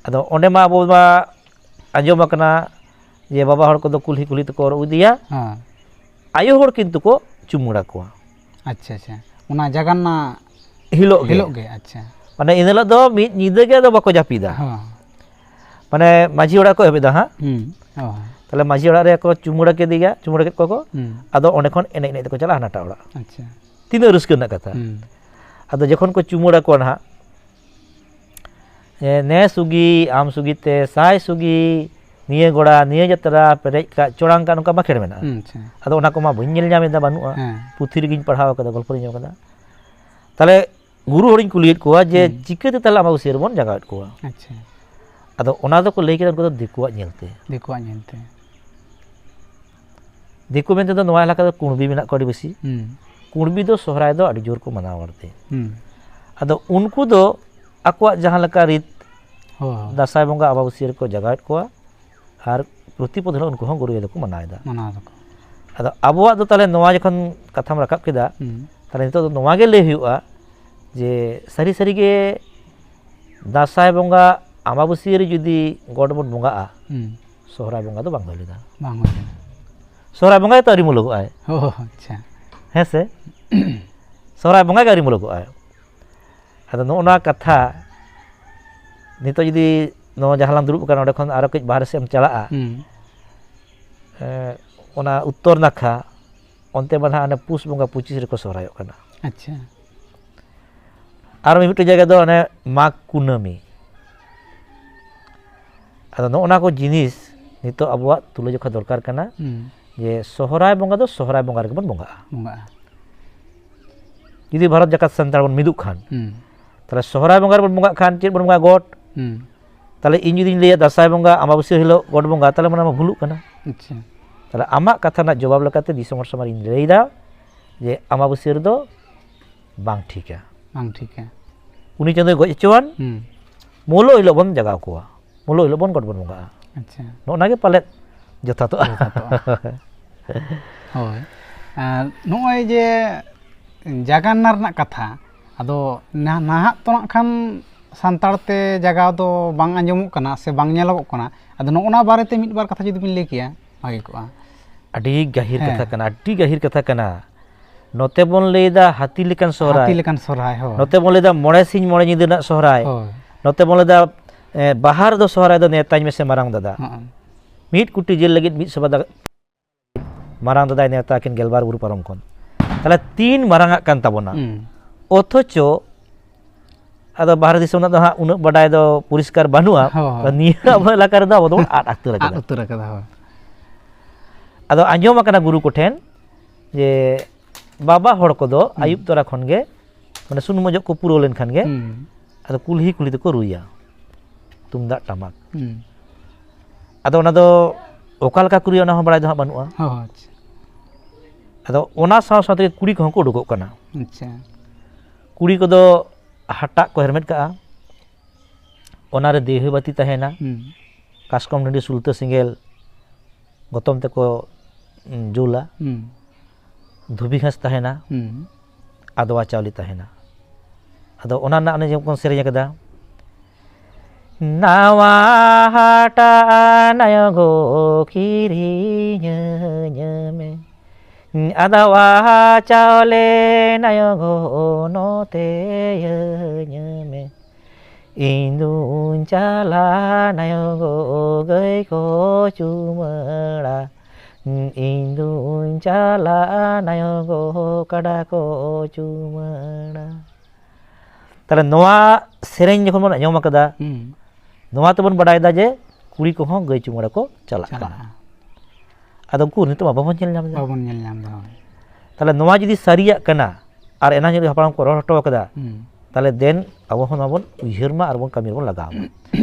ᱟᱫᱚ ᱚᱸᱰᱮ ᱢᱟ ᱟᱵᱚ ᱢᱟ ᱟᱸᱡᱚᱢ ᱟᱠᱟᱱᱟ ᱡᱮ ᱵᱟᱵᱟ ᱦᱚᱲ ᱠᱚᱫᱚ ᱠᱩᱞᱦᱤ ᱠᱩᱞᱦᱤ ᱛᱮᱠᱚ ᱨᱩ ᱤᱫᱤᱭᱟ, ᱦᱮᱸ᱾ ᱟᱭᱳ ᱦᱚᱲ ᱠᱤᱱᱛᱩ ᱠᱚ ᱪᱩᱢᱩᱲᱟ ᱠᱚᱣᱟ᱾ ᱟᱪᱪᱷᱟ, ᱟᱪᱪᱷᱟ᱾ ᱚᱱᱟ ᱡᱟᱜᱟᱱᱱᱟ ᱦᱤᱞᱳᱜ ᱜᱮ᱾ ᱦᱤᱞᱳᱜ ᱜᱮ, ᱟᱪᱪᱷᱟ᱾ ᱢᱟᱱᱮ ᱤᱱᱟᱹ ᱦᱤᱞᱳᱜ ᱫᱚ ᱢᱤᱫ ᱧᱤᱫᱟᱹ ᱜᱮ ᱟᱫᱚ ᱵᱟᱠᱚ ᱡᱟᱹᱯᱤᱫᱟ᱾ ᱦᱚᱸ᱾ ᱢᱟᱱᱮ ᱢᱟᱹᱡᱷᱤ ᱚᱲᱟᱜ ᱠᱚ ᱮᱦᱚᱵ ᱮᱫᱟ ᱦᱟᱸᱜ᱾ ᱦᱩᱸ᱾ ᱚ᱾ ᱛᱟᱦᱞᱮ ᱢᱟᱹᱡᱷᱤ ᱚᱲᱟᱜ ᱨᱮ ᱠᱚ ᱪᱩᱢᱩᱲᱟ ᱠᱮᱫᱮ ᱜᱮᱭᱟ, ᱪᱩᱢᱩᱲᱟ ᱠᱮᱫ ᱠᱚᱣᱟ ᱠᱚ᱾ ᱦᱩᱸ᱾ ᱟᱫᱚ ᱚᱸᱰᱮ ᱠᱷᱚᱱ ᱮᱱᱮᱡ ᱮᱱᱮᱡ ᱛᱮᱠᱚ ᱪᱟᱞᱟᱜᱼᱟ ᱦᱟᱱᱟᱴᱟᱜ ᱚᱲᱟᱜ᱾ ᱟᱪᱪᱷᱟ᱾ ᱛᱤᱱᱟᱹᱜ ᱨᱟᱹᱥᱠᱟᱹ ᱨᱮᱱᱟᱜ ᱠᱟᱛᱷᱟ᱾ ᱦᱩᱸ᱾ ᱟᱫᱚ ᱡᱚᱠᱷᱚᱱ ᱠᱚ ᱪᱩᱢᱩᱲᱟ ᱠᱚᱣᱟ ᱱᱟᱦᱟᱜ, ᱮ, ᱱᱮ ᱥᱩᱜᱤ, ᱟᱢ ᱥᱩᱜᱤ ᱛᱮ ᱥᱟᱭ ᱥᱩᱜᱤ, ᱱᱤᱭᱟᱹ ᱜᱚᱲᱟ, ᱱᱤᱭᱟᱹ ᱡᱟᱛᱨᱟ, ᱯᱮᱨᱮᱡ ᱠᱟᱜ, ᱪᱚᱲᱟᱝ ᱠᱟᱜ, ᱱᱚᱝᱠᱟ ᱵᱟᱸᱠᱷᱮᱲ ᱢᱮᱱᱟᱜᱼᱟ᱾ ᱦᱩᱸ, ᱟᱪᱪᱷᱟ᱾ ᱟᱫᱚ ᱚᱱᱟ ᱠᱚᱢᱟ ᱵᱟᱹᱧ ᱧᱮᱞ ᱧᱟᱢ ᱮᱫᱟ, ᱵᱟᱹᱱᱩᱜᱼᱟ᱾ ᱦᱮᱸ᱾ ᱯᱩᱛᱷᱤ ᱨᱮᱜᱮᱧ ᱯᱟᱲᱦᱟᱣ ᱠᱟᱫᱟ, ᱜᱚᱞᱯᱷᱚ ᱨᱤᱧ ᱟᱸᱡᱚᱢ ᱠᱟᱫᱟ᱾ ᱛᱟᱦᱞᱮ ᱜᱩᱨᱩ ᱦᱚᱲᱤᱧ ᱠᱩᱞᱤᱭᱮᱫ ᱠᱚᱣᱟ ᱡᱮ, ᱦᱩᱸ᱾ ᱪᱤᱠᱟᱹᱛᱮ ᱛᱟᱦᱞᱮ ᱟᱢᱵᱟᱵᱟᱹᱥᱭᱟᱹ ᱨᱮᱵᱚᱱ ᱡᱟᱜᱟᱣᱮᱫ ᱠᱚᱣᱟ? ᱟᱪᱪᱷᱟ᱾ ᱟᱫᱚ ᱚᱱᱟ ᱫᱚᱠᱚ ᱞᱟᱹᱭ ᱠᱮᱫᱟ, ᱩᱱᱠᱩ ᱫᱚ ᱫᱤᱠᱩᱣᱟᱜ ᱧᱮᱞᱛᱮ᱾ ᱫᱤᱠᱩᱣᱟᱜ ᱧᱮᱞᱛᱮ᱾ ᱫᱤᱠᱩ ᱢᱮᱱᱛᱮ ᱫᱚ ᱱᱚᱣᱟ ᱮᱞᱟᱠᱟ ᱫᱚ ᱠᱩᱬᱵᱤ ᱢᱮᱱᱟᱜ ᱠᱚᱣᱟ ᱟᱹᱰᱤ ᱵᱮᱥᱤ᱾ ᱦᱩᱸ᱾ ᱠᱩᱬᱵᱤ ᱫᱚ ᱥᱚᱦᱨᱟᱭ ᱫᱚ ᱟᱹᱰᱤ ᱡᱳᱨ ᱠᱚ ᱢᱟᱱᱟᱣᱟ ᱵᱟᱹᱲᱛᱤ᱾ ᱦᱩᱸ᱾ ᱟᱫᱚ ᱩᱱᱠᱩ ᱫᱚ ᱟᱠᱚᱣᱟᱜ ᱡᱟᱦᱟᱸ ᱞᱮᱠᱟ ᱨᱤᱛ, ᱦᱳᱭ, ᱦᱳᱭ᱾ ᱫᱟᱸᱥᱟᱭ ᱵᱚᱸᱜᱟ ᱟᱢᱵᱟᱵᱟᱹᱥᱭᱟᱹ ᱨᱮᱠᱚ ᱡᱟᱜᱟᱣᱮᱫ ᱠᱚᱣᱟ ᱟᱨ ᱯᱨᱚᱛᱤᱯᱚᱫ ᱦᱤᱞᱳᱜ ᱩᱱᱠᱩ ᱦᱚᱸ ᱜᱩᱨᱩ ᱫᱚᱠᱚ ᱢᱟᱱᱟᱣ ᱮᱫᱟ᱾ ᱢᱟᱱᱟᱣ ᱫᱟᱠᱚ᱾ ᱟᱫᱚ ᱟᱵᱚᱣᱟᱜ ᱫᱚ ᱛᱟᱦᱞᱮ ᱱᱚᱣᱟ ᱡᱚᱠᱷᱚᱱ ᱠᱟᱛᱷᱟᱢ ᱨᱟᱠᱟᱵ ᱠᱮᱫᱟ, ᱦᱩᱸ᱾ ᱛᱟᱦᱞᱮ ᱱᱤᱛᱚᱜ ᱫᱚ ᱱᱚᱣᱟ ᱜᱮ ᱞᱟᱹᱭ ᱦᱩᱭᱩᱜᱼᱟ ᱡᱮ ᱥᱟᱹᱨᱤ ᱥᱟᱹᱨᱤ ᱜᱮ ᱫᱟᱸᱥᱟᱭ ᱵᱚᱸᱜᱟ ᱟᱢᱵᱟᱵᱟᱹᱥᱭᱟᱹ ᱨᱮ ᱡᱩᱫᱤ ᱜᱚᱰ ᱵᱚᱱ ᱵᱚᱸᱜᱟᱜᱼᱟ, ᱦᱩᱸ᱾ ᱥᱚᱦᱨᱟᱭ ᱵᱚᱸᱜᱟ ᱫᱚ ᱵᱟᱝ ᱦᱩᱭ ᱞᱮᱱᱟ᱾ ᱵᱟᱝ ᱦᱩᱭ ᱞᱮᱱᱟ᱾ ᱥᱚᱦᱨᱟᱭ ᱵᱚᱸᱜᱟ ᱜᱮᱛᱚ ᱟᱹᱣᱨᱤ ᱢᱩᱞᱩᱜᱚᱜᱼᱟᱭ᱾ ᱚ, ᱟᱪᱪᱷᱟ᱾ ᱦᱮᱸ ᱥᱮ? ᱥᱚᱦᱨᱟᱭ ᱵᱚᱸᱜᱟ ᱜᱮ ᱟᱹᱣᱨᱤ ᱢᱩᱞᱩᱜᱚᱜᱼᱟᱭ᱾ ᱟᱫᱚ ᱱᱚᱜᱼᱚ ᱱᱚᱣᱟ ᱠᱟᱛᱷᱟ ᱱᱤᱛᱚᱜ ᱡᱩᱫᱤ ᱱᱚᱣᱟ ᱡᱟᱦᱟᱸ ᱞᱟᱝ ᱫᱩᱲᱩᱵ ᱟᱠᱟᱱᱟ, ᱚᱸᱰᱮ ᱠᱷᱚᱱ ᱟᱨᱚ ᱠᱟᱹᱡ ᱵᱟᱦᱨᱮ ᱥᱮᱫ ᱮᱢ ᱪᱟᱞᱟᱜᱼᱟ, ᱦᱩᱸ᱾ ᱮᱸ, ᱚᱱᱟ ᱩᱛᱛᱚᱨ ᱱᱟᱠᱷᱟ, ᱚᱱᱛᱮ ᱢᱟ ᱱᱟᱦᱟᱜ ᱚᱱᱮ ᱯᱩᱥ ᱵᱚᱸᱜᱟ ᱯᱚᱸᱪᱤᱥ ᱨᱮᱠᱚ ᱥᱚᱦᱨᱟᱭᱚᱜ ᱠᱟᱱᱟ᱾ ᱟᱪᱪᱷᱟ᱾ ᱟᱨ ᱢᱤᱫᱴᱮᱡ ᱡᱟᱭᱜᱟ ᱫᱚ ᱚᱱᱮ ᱢᱟᱜᱽ ᱠᱩᱱᱟᱹᱢᱤ᱾ ᱟᱫᱚ ᱱᱚᱜᱼᱚ ᱱᱟ ᱠᱚ ᱡᱤᱱᱤᱥ ᱱᱤᱛᱚᱜ ᱟᱵᱚᱣᱟᱜ ᱛᱩᱞᱟᱹᱡᱚᱠᱷᱟ ᱫᱚᱨᱠᱟᱨ ᱠᱟᱱᱟ, ᱦᱩᱸ᱾ ᱡᱮ ᱥᱚᱦᱨᱟᱭ ᱵᱚᱸᱜᱟ ᱫᱚ ᱥᱚᱦᱨᱟᱭ ᱵᱚᱸᱜᱟ ᱨᱮᱜᱮ ᱵᱚᱱ ᱵᱚᱸᱜᱟᱜᱼᱟ᱾ ᱵᱚᱸᱜᱟᱜᱼᱟ᱾ ᱡᱩᱫᱤ ᱵᱷᱟᱨᱚᱛ ᱡᱟᱠᱟᱛ ᱥᱟᱱᱛᱟᱲ ᱵᱚᱱ ᱢᱤᱫᱚᱜ ᱠᱷᱟᱱ, ᱦᱩᱸ᱾ ᱛᱟᱦᱞᱮ ᱥᱚᱦᱨᱟᱭ ᱵᱚᱸᱜᱟ ᱨᱮᱵᱚᱱ ᱵᱚᱸᱜᱟᱜ ᱠᱷᱟᱱ ᱪᱮᱫ ᱵᱚᱱ ᱵᱚᱸᱜᱟᱜᱼᱟ? ᱜᱚᱴ᱾ ᱦᱩᱸ᱾ ᱛᱟᱦᱞᱮ ᱤᱧ ᱡᱩᱫᱤᱧ ᱞᱟᱹᱭᱟ ᱫᱟᱸᱥᱟᱭ ᱵᱚᱸᱜᱟ ᱟᱢᱵᱟᱵᱟᱹᱥᱭᱟᱹ ᱦᱤᱞᱳᱜ ᱜᱚᱴ ᱵᱚᱸᱜᱟ, ᱛᱟᱦᱞᱮ ᱢᱟᱱᱮ ᱢᱟ ᱵᱷᱩᱞᱩᱜ ᱠᱟᱱᱟ᱾ ᱟᱪᱪᱷᱟ᱾ ᱛᱟᱦᱞᱮ ᱟᱢᱟᱜ ᱠᱟᱛᱷᱟ ᱨᱮᱱᱟᱜ ᱡᱚᱵᱟᱵ ᱞᱮᱠᱟᱛᱮ ᱫᱤᱥᱚᱢ ᱦᱚᱲ ᱥᱟᱢᱟᱝ ᱨᱤᱧ ᱞᱟᱹᱭᱫᱟ ᱡᱮ ᱟᱢᱵᱟᱵᱟᱹᱥᱭᱟᱹ ᱨᱮᱫᱚ ᱵᱟᱝ ᱴᱷᱤᱠᱟ᱾ ᱵᱟᱝ ᱴᱷᱤᱠᱟ᱾ ᱩᱱᱤ ᱪᱟᱸᱫᱳᱭ ᱜᱚᱡ ᱦᱚᱪᱚᱣᱟᱱ, ᱦᱩᱸ᱾ ᱢᱩᱞᱩᱜ ᱦᱤᱞᱳᱜ ᱵᱚᱱ ᱡᱟᱜᱟᱣ ᱠᱚᱣᱟ, ᱢᱩᱞᱩᱜ ᱦᱤᱞᱳᱜ ᱵᱚᱱ ᱜᱚᱴ ᱵᱚᱱ ᱵᱚᱸᱜᱟᱜᱼᱟ᱾ ᱟᱪᱪᱷᱟ᱾ ᱱᱚᱜᱼᱚ ᱱᱟ ᱜᱮ ᱯᱟᱞᱮᱫ ᱡᱚᱛᱷᱟᱛᱚᱜᱼᱟ᱾ ᱡᱚᱛᱷᱟᱛᱚᱜᱼᱟ᱾ ᱦᱳᱭ᱾ ᱟᱨ ᱱᱚᱜᱼᱚᱭ ᱡᱮ ᱡᱟᱜᱟᱱᱱᱟ ᱨᱮᱱᱟᱜ ᱠᱟᱛᱷᱟ, ᱟᱫᱚ ᱱᱟ-, ᱱᱟᱦᱟᱜ ᱛᱚ ᱱᱟᱜ ᱠᱷᱟᱱ ᱥᱟᱱᱛᱟᱲ ᱛᱮ ᱡᱟᱜᱟᱣ ᱫᱚ ᱵᱟᱝ ᱟᱸᱡᱚᱢᱚᱜ ᱠᱟᱱᱟ ᱥᱮ ᱵᱟᱝ ᱧᱮᱞᱚᱜᱚᱜ ᱠᱟᱱᱟ᱾ ᱟᱫᱚ ᱱᱚᱜᱼᱚ ᱱᱟ ᱵᱟᱨᱮᱛᱮ ᱢᱤᱫ ᱵᱟᱨ ᱠᱟᱛᱷᱟ ᱡᱩᱫᱤ ᱵᱤᱱ ᱞᱟᱹᱭ ᱠᱮᱭᱟ, ᱵᱷᱟᱜᱮ ᱠᱚᱜᱼᱟ᱾ ᱟᱹᱰᱤ ᱜᱟᱹᱦᱤᱨ ᱦᱮᱸ᱾ ᱠᱟᱛᱷᱟ ᱠᱟᱱᱟ, ᱟᱹᱰᱤ ᱜᱟᱹᱦᱤᱨ ᱠᱟᱛᱷᱟ ᱠᱟᱱᱟ᱾ ᱱᱚᱛᱮ ᱵᱚᱱ ᱞᱟᱹᱭᱫᱟ ᱦᱟᱹᱛᱤ ᱞᱮᱠᱟᱱ ᱥᱚᱦᱨᱟᱭ᱾ ᱦᱟᱹᱛᱤ ᱞᱮᱠᱟᱱ ᱥᱚᱦᱨᱟᱭ, ᱦᱳᱭ᱾ ᱱᱚᱛᱮ ᱵᱚᱱ ᱞᱟᱹᱭᱫᱟ ᱢᱚᱬᱮ ᱥᱤᱧ ᱢᱚᱬᱮ ᱧᱤᱫᱟᱹ ᱨᱮᱱᱟᱜ ᱥᱚᱦᱨᱟᱭ᱾ ᱦᱳᱭ᱾ ᱱᱚᱛᱮ ᱵᱚᱱ ᱞᱟᱹᱭᱫᱟ, ᱮ, ᱵᱟᱦᱟ ᱨᱮᱫᱚ ᱥᱚᱦᱨᱟᱭ ᱫᱚ ᱱᱮᱣᱛᱟᱧ ᱢᱮᱥᱮ ᱢᱟᱨᱟᱝ ᱫᱟᱫᱟ᱾ ᱦᱚᱸ᱾ ᱢᱤᱫ ᱠᱩᱴᱤ ᱡᱤᱞ ᱞᱟᱹᱜᱤᱫ ᱢᱤᱫ ᱥᱚᱵᱟ ᱫᱟ-, ᱢᱟᱨᱟᱝ ᱫᱟᱫᱟᱭ ᱱᱮᱣᱛᱟ ᱠᱤᱱ ᱜᱮᱞᱵᱟᱨ ᱵᱩᱨᱩ ᱯᱟᱨᱚᱢ ᱠᱷᱚᱱ᱾ ᱛᱟᱦᱞᱮ ᱛᱤᱱ ᱢᱟᱨᱟᱝ ᱟᱜ ᱠᱟᱱ ᱛᱟᱵᱚᱱᱟ᱾ ᱦᱩᱸ᱾ ᱚᱛᱷᱚᱪᱚ ᱟᱫᱚ ᱵᱟᱦᱨᱮ ᱫᱤᱥᱚᱢ ᱨᱮᱱᱟᱜ ᱫᱚ ᱦᱟᱸᱜ ᱩᱱᱟᱹᱜ ᱵᱟᱰᱟᱭ ᱫᱚ ᱯᱚᱨᱤᱥᱠᱟᱨ ᱵᱟᱹᱱᱩᱜᱼᱟ᱾ ᱦᱳᱭ, ᱦᱳᱭ᱾ ᱛᱚ ᱱᱤᱭᱟᱹ ᱟᱵᱚ ᱮᱞᱟᱠᱟ ᱨᱮᱫᱚ ᱟᱵᱚ ᱫᱚᱵᱚᱱ ᱟᱫ ᱩᱛᱟᱹᱨ ᱟᱫ ᱟᱠᱟᱫᱟ᱾ ᱩᱛᱟᱹᱨ ᱟᱠᱟᱫᱟ, ᱦᱳᱭ᱾ ᱟᱫᱚ ᱟᱸᱡᱚᱢ ᱟᱠᱟᱱᱟ ᱜᱩᱨᱩ ᱠᱚᱴᱷᱮᱱ ᱡᱮ ᱵᱟᱵᱟ ᱦᱚᱲ ᱠᱚᱫᱚ ᱦᱩᱸ᱾ ᱟᱹᱭᱩᱵ ᱛᱚᱨᱟ ᱠᱷᱚᱱ ᱜᱮ, ᱢᱟᱱᱮ, ᱥᱩᱱᱩᱢ ᱚᱡᱚᱜ ᱠᱚ ᱯᱩᱨᱟᱹᱣ ᱞᱮᱱᱠᱷᱟᱱ ᱜᱮ, ᱦᱩᱸ᱾ ᱟᱫᱚ ᱠᱩᱞᱦᱤ ᱠᱩᱞᱦᱤ ᱛᱮᱠᱚ ᱨᱩᱭᱟ ᱛᱩᱢᱫᱟᱜ ᱴᱟᱢᱟᱠ᱾ ᱦᱩᱸ᱾ ᱟᱫᱚ ᱚᱱᱟ ᱫᱚ ᱚᱠᱟ ᱞᱮᱠᱟ ᱠᱚ ᱨᱩᱭᱟ, ᱚᱱᱟ ᱦᱚᱸ ᱵᱟᱲᱟᱭ ᱫᱚ ᱦᱟᱸᱜ ᱵᱟᱹᱱᱩᱜᱼᱟ᱾ ᱦᱚᱸ, ᱟᱪᱪᱷᱟ᱾ ᱟᱫᱚ ᱚᱱᱟ ᱥᱟᱶ ᱥᱟᱶ ᱛᱮᱜᱮ ᱠᱩᱲᱤ ᱠᱚᱦᱚᱸ ᱠᱚ ᱩᱰᱩᱠᱚᱜ ᱠᱟᱱᱟ᱾ ᱟᱪᱪᱷᱟ᱾ ᱠᱩᱲᱤ ᱠᱚᱫᱚ ᱦᱟᱴᱟᱜ ᱠᱚ ᱦᱮᱨᱢᱮᱫ ᱠᱟᱜᱼᱟ, ᱚᱱᱟᱨᱮ ᱫᱤᱣᱦᱟᱹ ᱵᱟᱹᱛᱤ ᱛᱟᱦᱮᱱᱟ, ᱦᱩᱸ᱾ ᱠᱟᱥᱠᱚᱢ ᱰᱟᱹᱰᱤ ᱥᱩᱞᱛᱟᱹ ᱥᱮᱸᱜᱮᱞ ᱜᱚᱛᱚᱢ ᱛᱮᱠᱚ, ᱩᱸ, ᱡᱩᱞᱟ, ᱦᱩᱸ᱾ ᱫᱷᱩᱵᱤ ᱜᱷᱟᱸᱥ ᱛᱟᱦᱮᱱᱟ, ᱦᱩᱸ᱾ ᱟᱫᱽᱣᱟ ᱪᱟᱣᱞᱮ ᱛᱟᱦᱮᱱᱟ᱾ ᱟᱫᱚ ᱚᱱᱟ ᱨᱮᱱᱟᱜ ᱚᱱᱮ ᱡᱮᱢᱚᱱ ᱠᱚ ᱥᱮᱨᱮᱧ ᱟᱠᱟᱫᱟ, ᱱᱟᱣᱟ ᱦᱟᱴᱟᱜ ᱱᱟᱭᱚᱜᱚ ᱠᱤᱨᱤᱧᱟᱹᱧ ᱢᱮ, ᱟᱫᱽᱣᱟ ᱪᱟᱣᱞᱮ ᱱᱟᱭᱚᱜᱚ ᱱᱚᱛᱮᱭᱟᱹᱧ ᱢᱮ, ᱤᱧ ᱫᱩᱧ ᱪᱟᱞᱟᱜ ᱱᱟᱭᱚᱜᱚ ᱜᱟᱹᱭ ᱠᱚ ᱪᱩᱢᱟᱹᱲᱟ, ᱤᱧ ᱫᱩᱧ ᱪᱟᱞᱟᱜ ᱱᱟᱭᱚᱜᱚ ᱠᱟᱰᱟ ᱠᱚ ᱪᱩᱢᱟᱹᱲᱟ᱾ ᱛᱟᱦᱞᱮ ᱱᱚᱣᱟ ᱥᱮᱨᱮᱧ ᱡᱚᱠᱷᱚᱱ ᱵᱚᱱ ᱟᱸᱡᱚᱢ ᱟᱠᱟᱫᱟ, ᱦᱩᱸ᱾ ᱱᱚᱣᱟ ᱛᱮᱵᱚᱱ ᱵᱟᱰᱟᱭ ᱮᱫᱟ ᱡᱮ ᱠᱩᱲᱤ ᱠᱚᱦᱚᱸ ᱜᱟᱹᱭ ᱪᱩᱢᱟᱹᱲᱟ ᱠᱚ ᱪᱟᱞᱟᱜ ᱠᱟᱱᱟ᱾ ᱪᱟᱞᱟᱜᱼᱟ᱾ ᱟᱫᱚ ᱩᱱᱠᱩ ᱱᱤᱛᱚᱜ ᱢᱟ ᱵᱟᱵᱚᱱ ᱧᱮᱞ ᱧᱟᱢ ᱮᱫᱟ᱾ ᱵᱟᱵᱚᱱ ᱧᱮᱞ ᱧᱟᱢ ᱮᱫᱟ, ᱦᱳᱭ᱾ ᱛᱟᱦᱞᱮ ᱱᱚᱣᱟ ᱡᱩᱫᱤ ᱥᱟᱹᱨᱤᱭᱟᱜ ᱠᱟᱱᱟ ᱟᱨ ᱮᱱᱟᱝ ᱡᱩᱫᱤ ᱦᱟᱯᱲᱟᱢ ᱠᱚ ᱨᱚᱲ ᱦᱚᱴᱚ ᱟᱠᱟᱫᱟ, ᱦᱩᱸ᱾ ᱛᱟᱦᱞᱮ ᱫᱮᱱ ᱟᱵᱚ ᱦᱚᱸ ᱱᱚᱣᱟ ᱵᱚᱱ ᱩᱭᱦᱟᱹᱨ ᱢᱟ ᱟᱨ ᱵᱚᱱ ᱠᱟᱹᱢᱤ ᱨᱮᱵᱚᱱ ᱞᱟᱜᱟᱣ ᱢᱟ᱾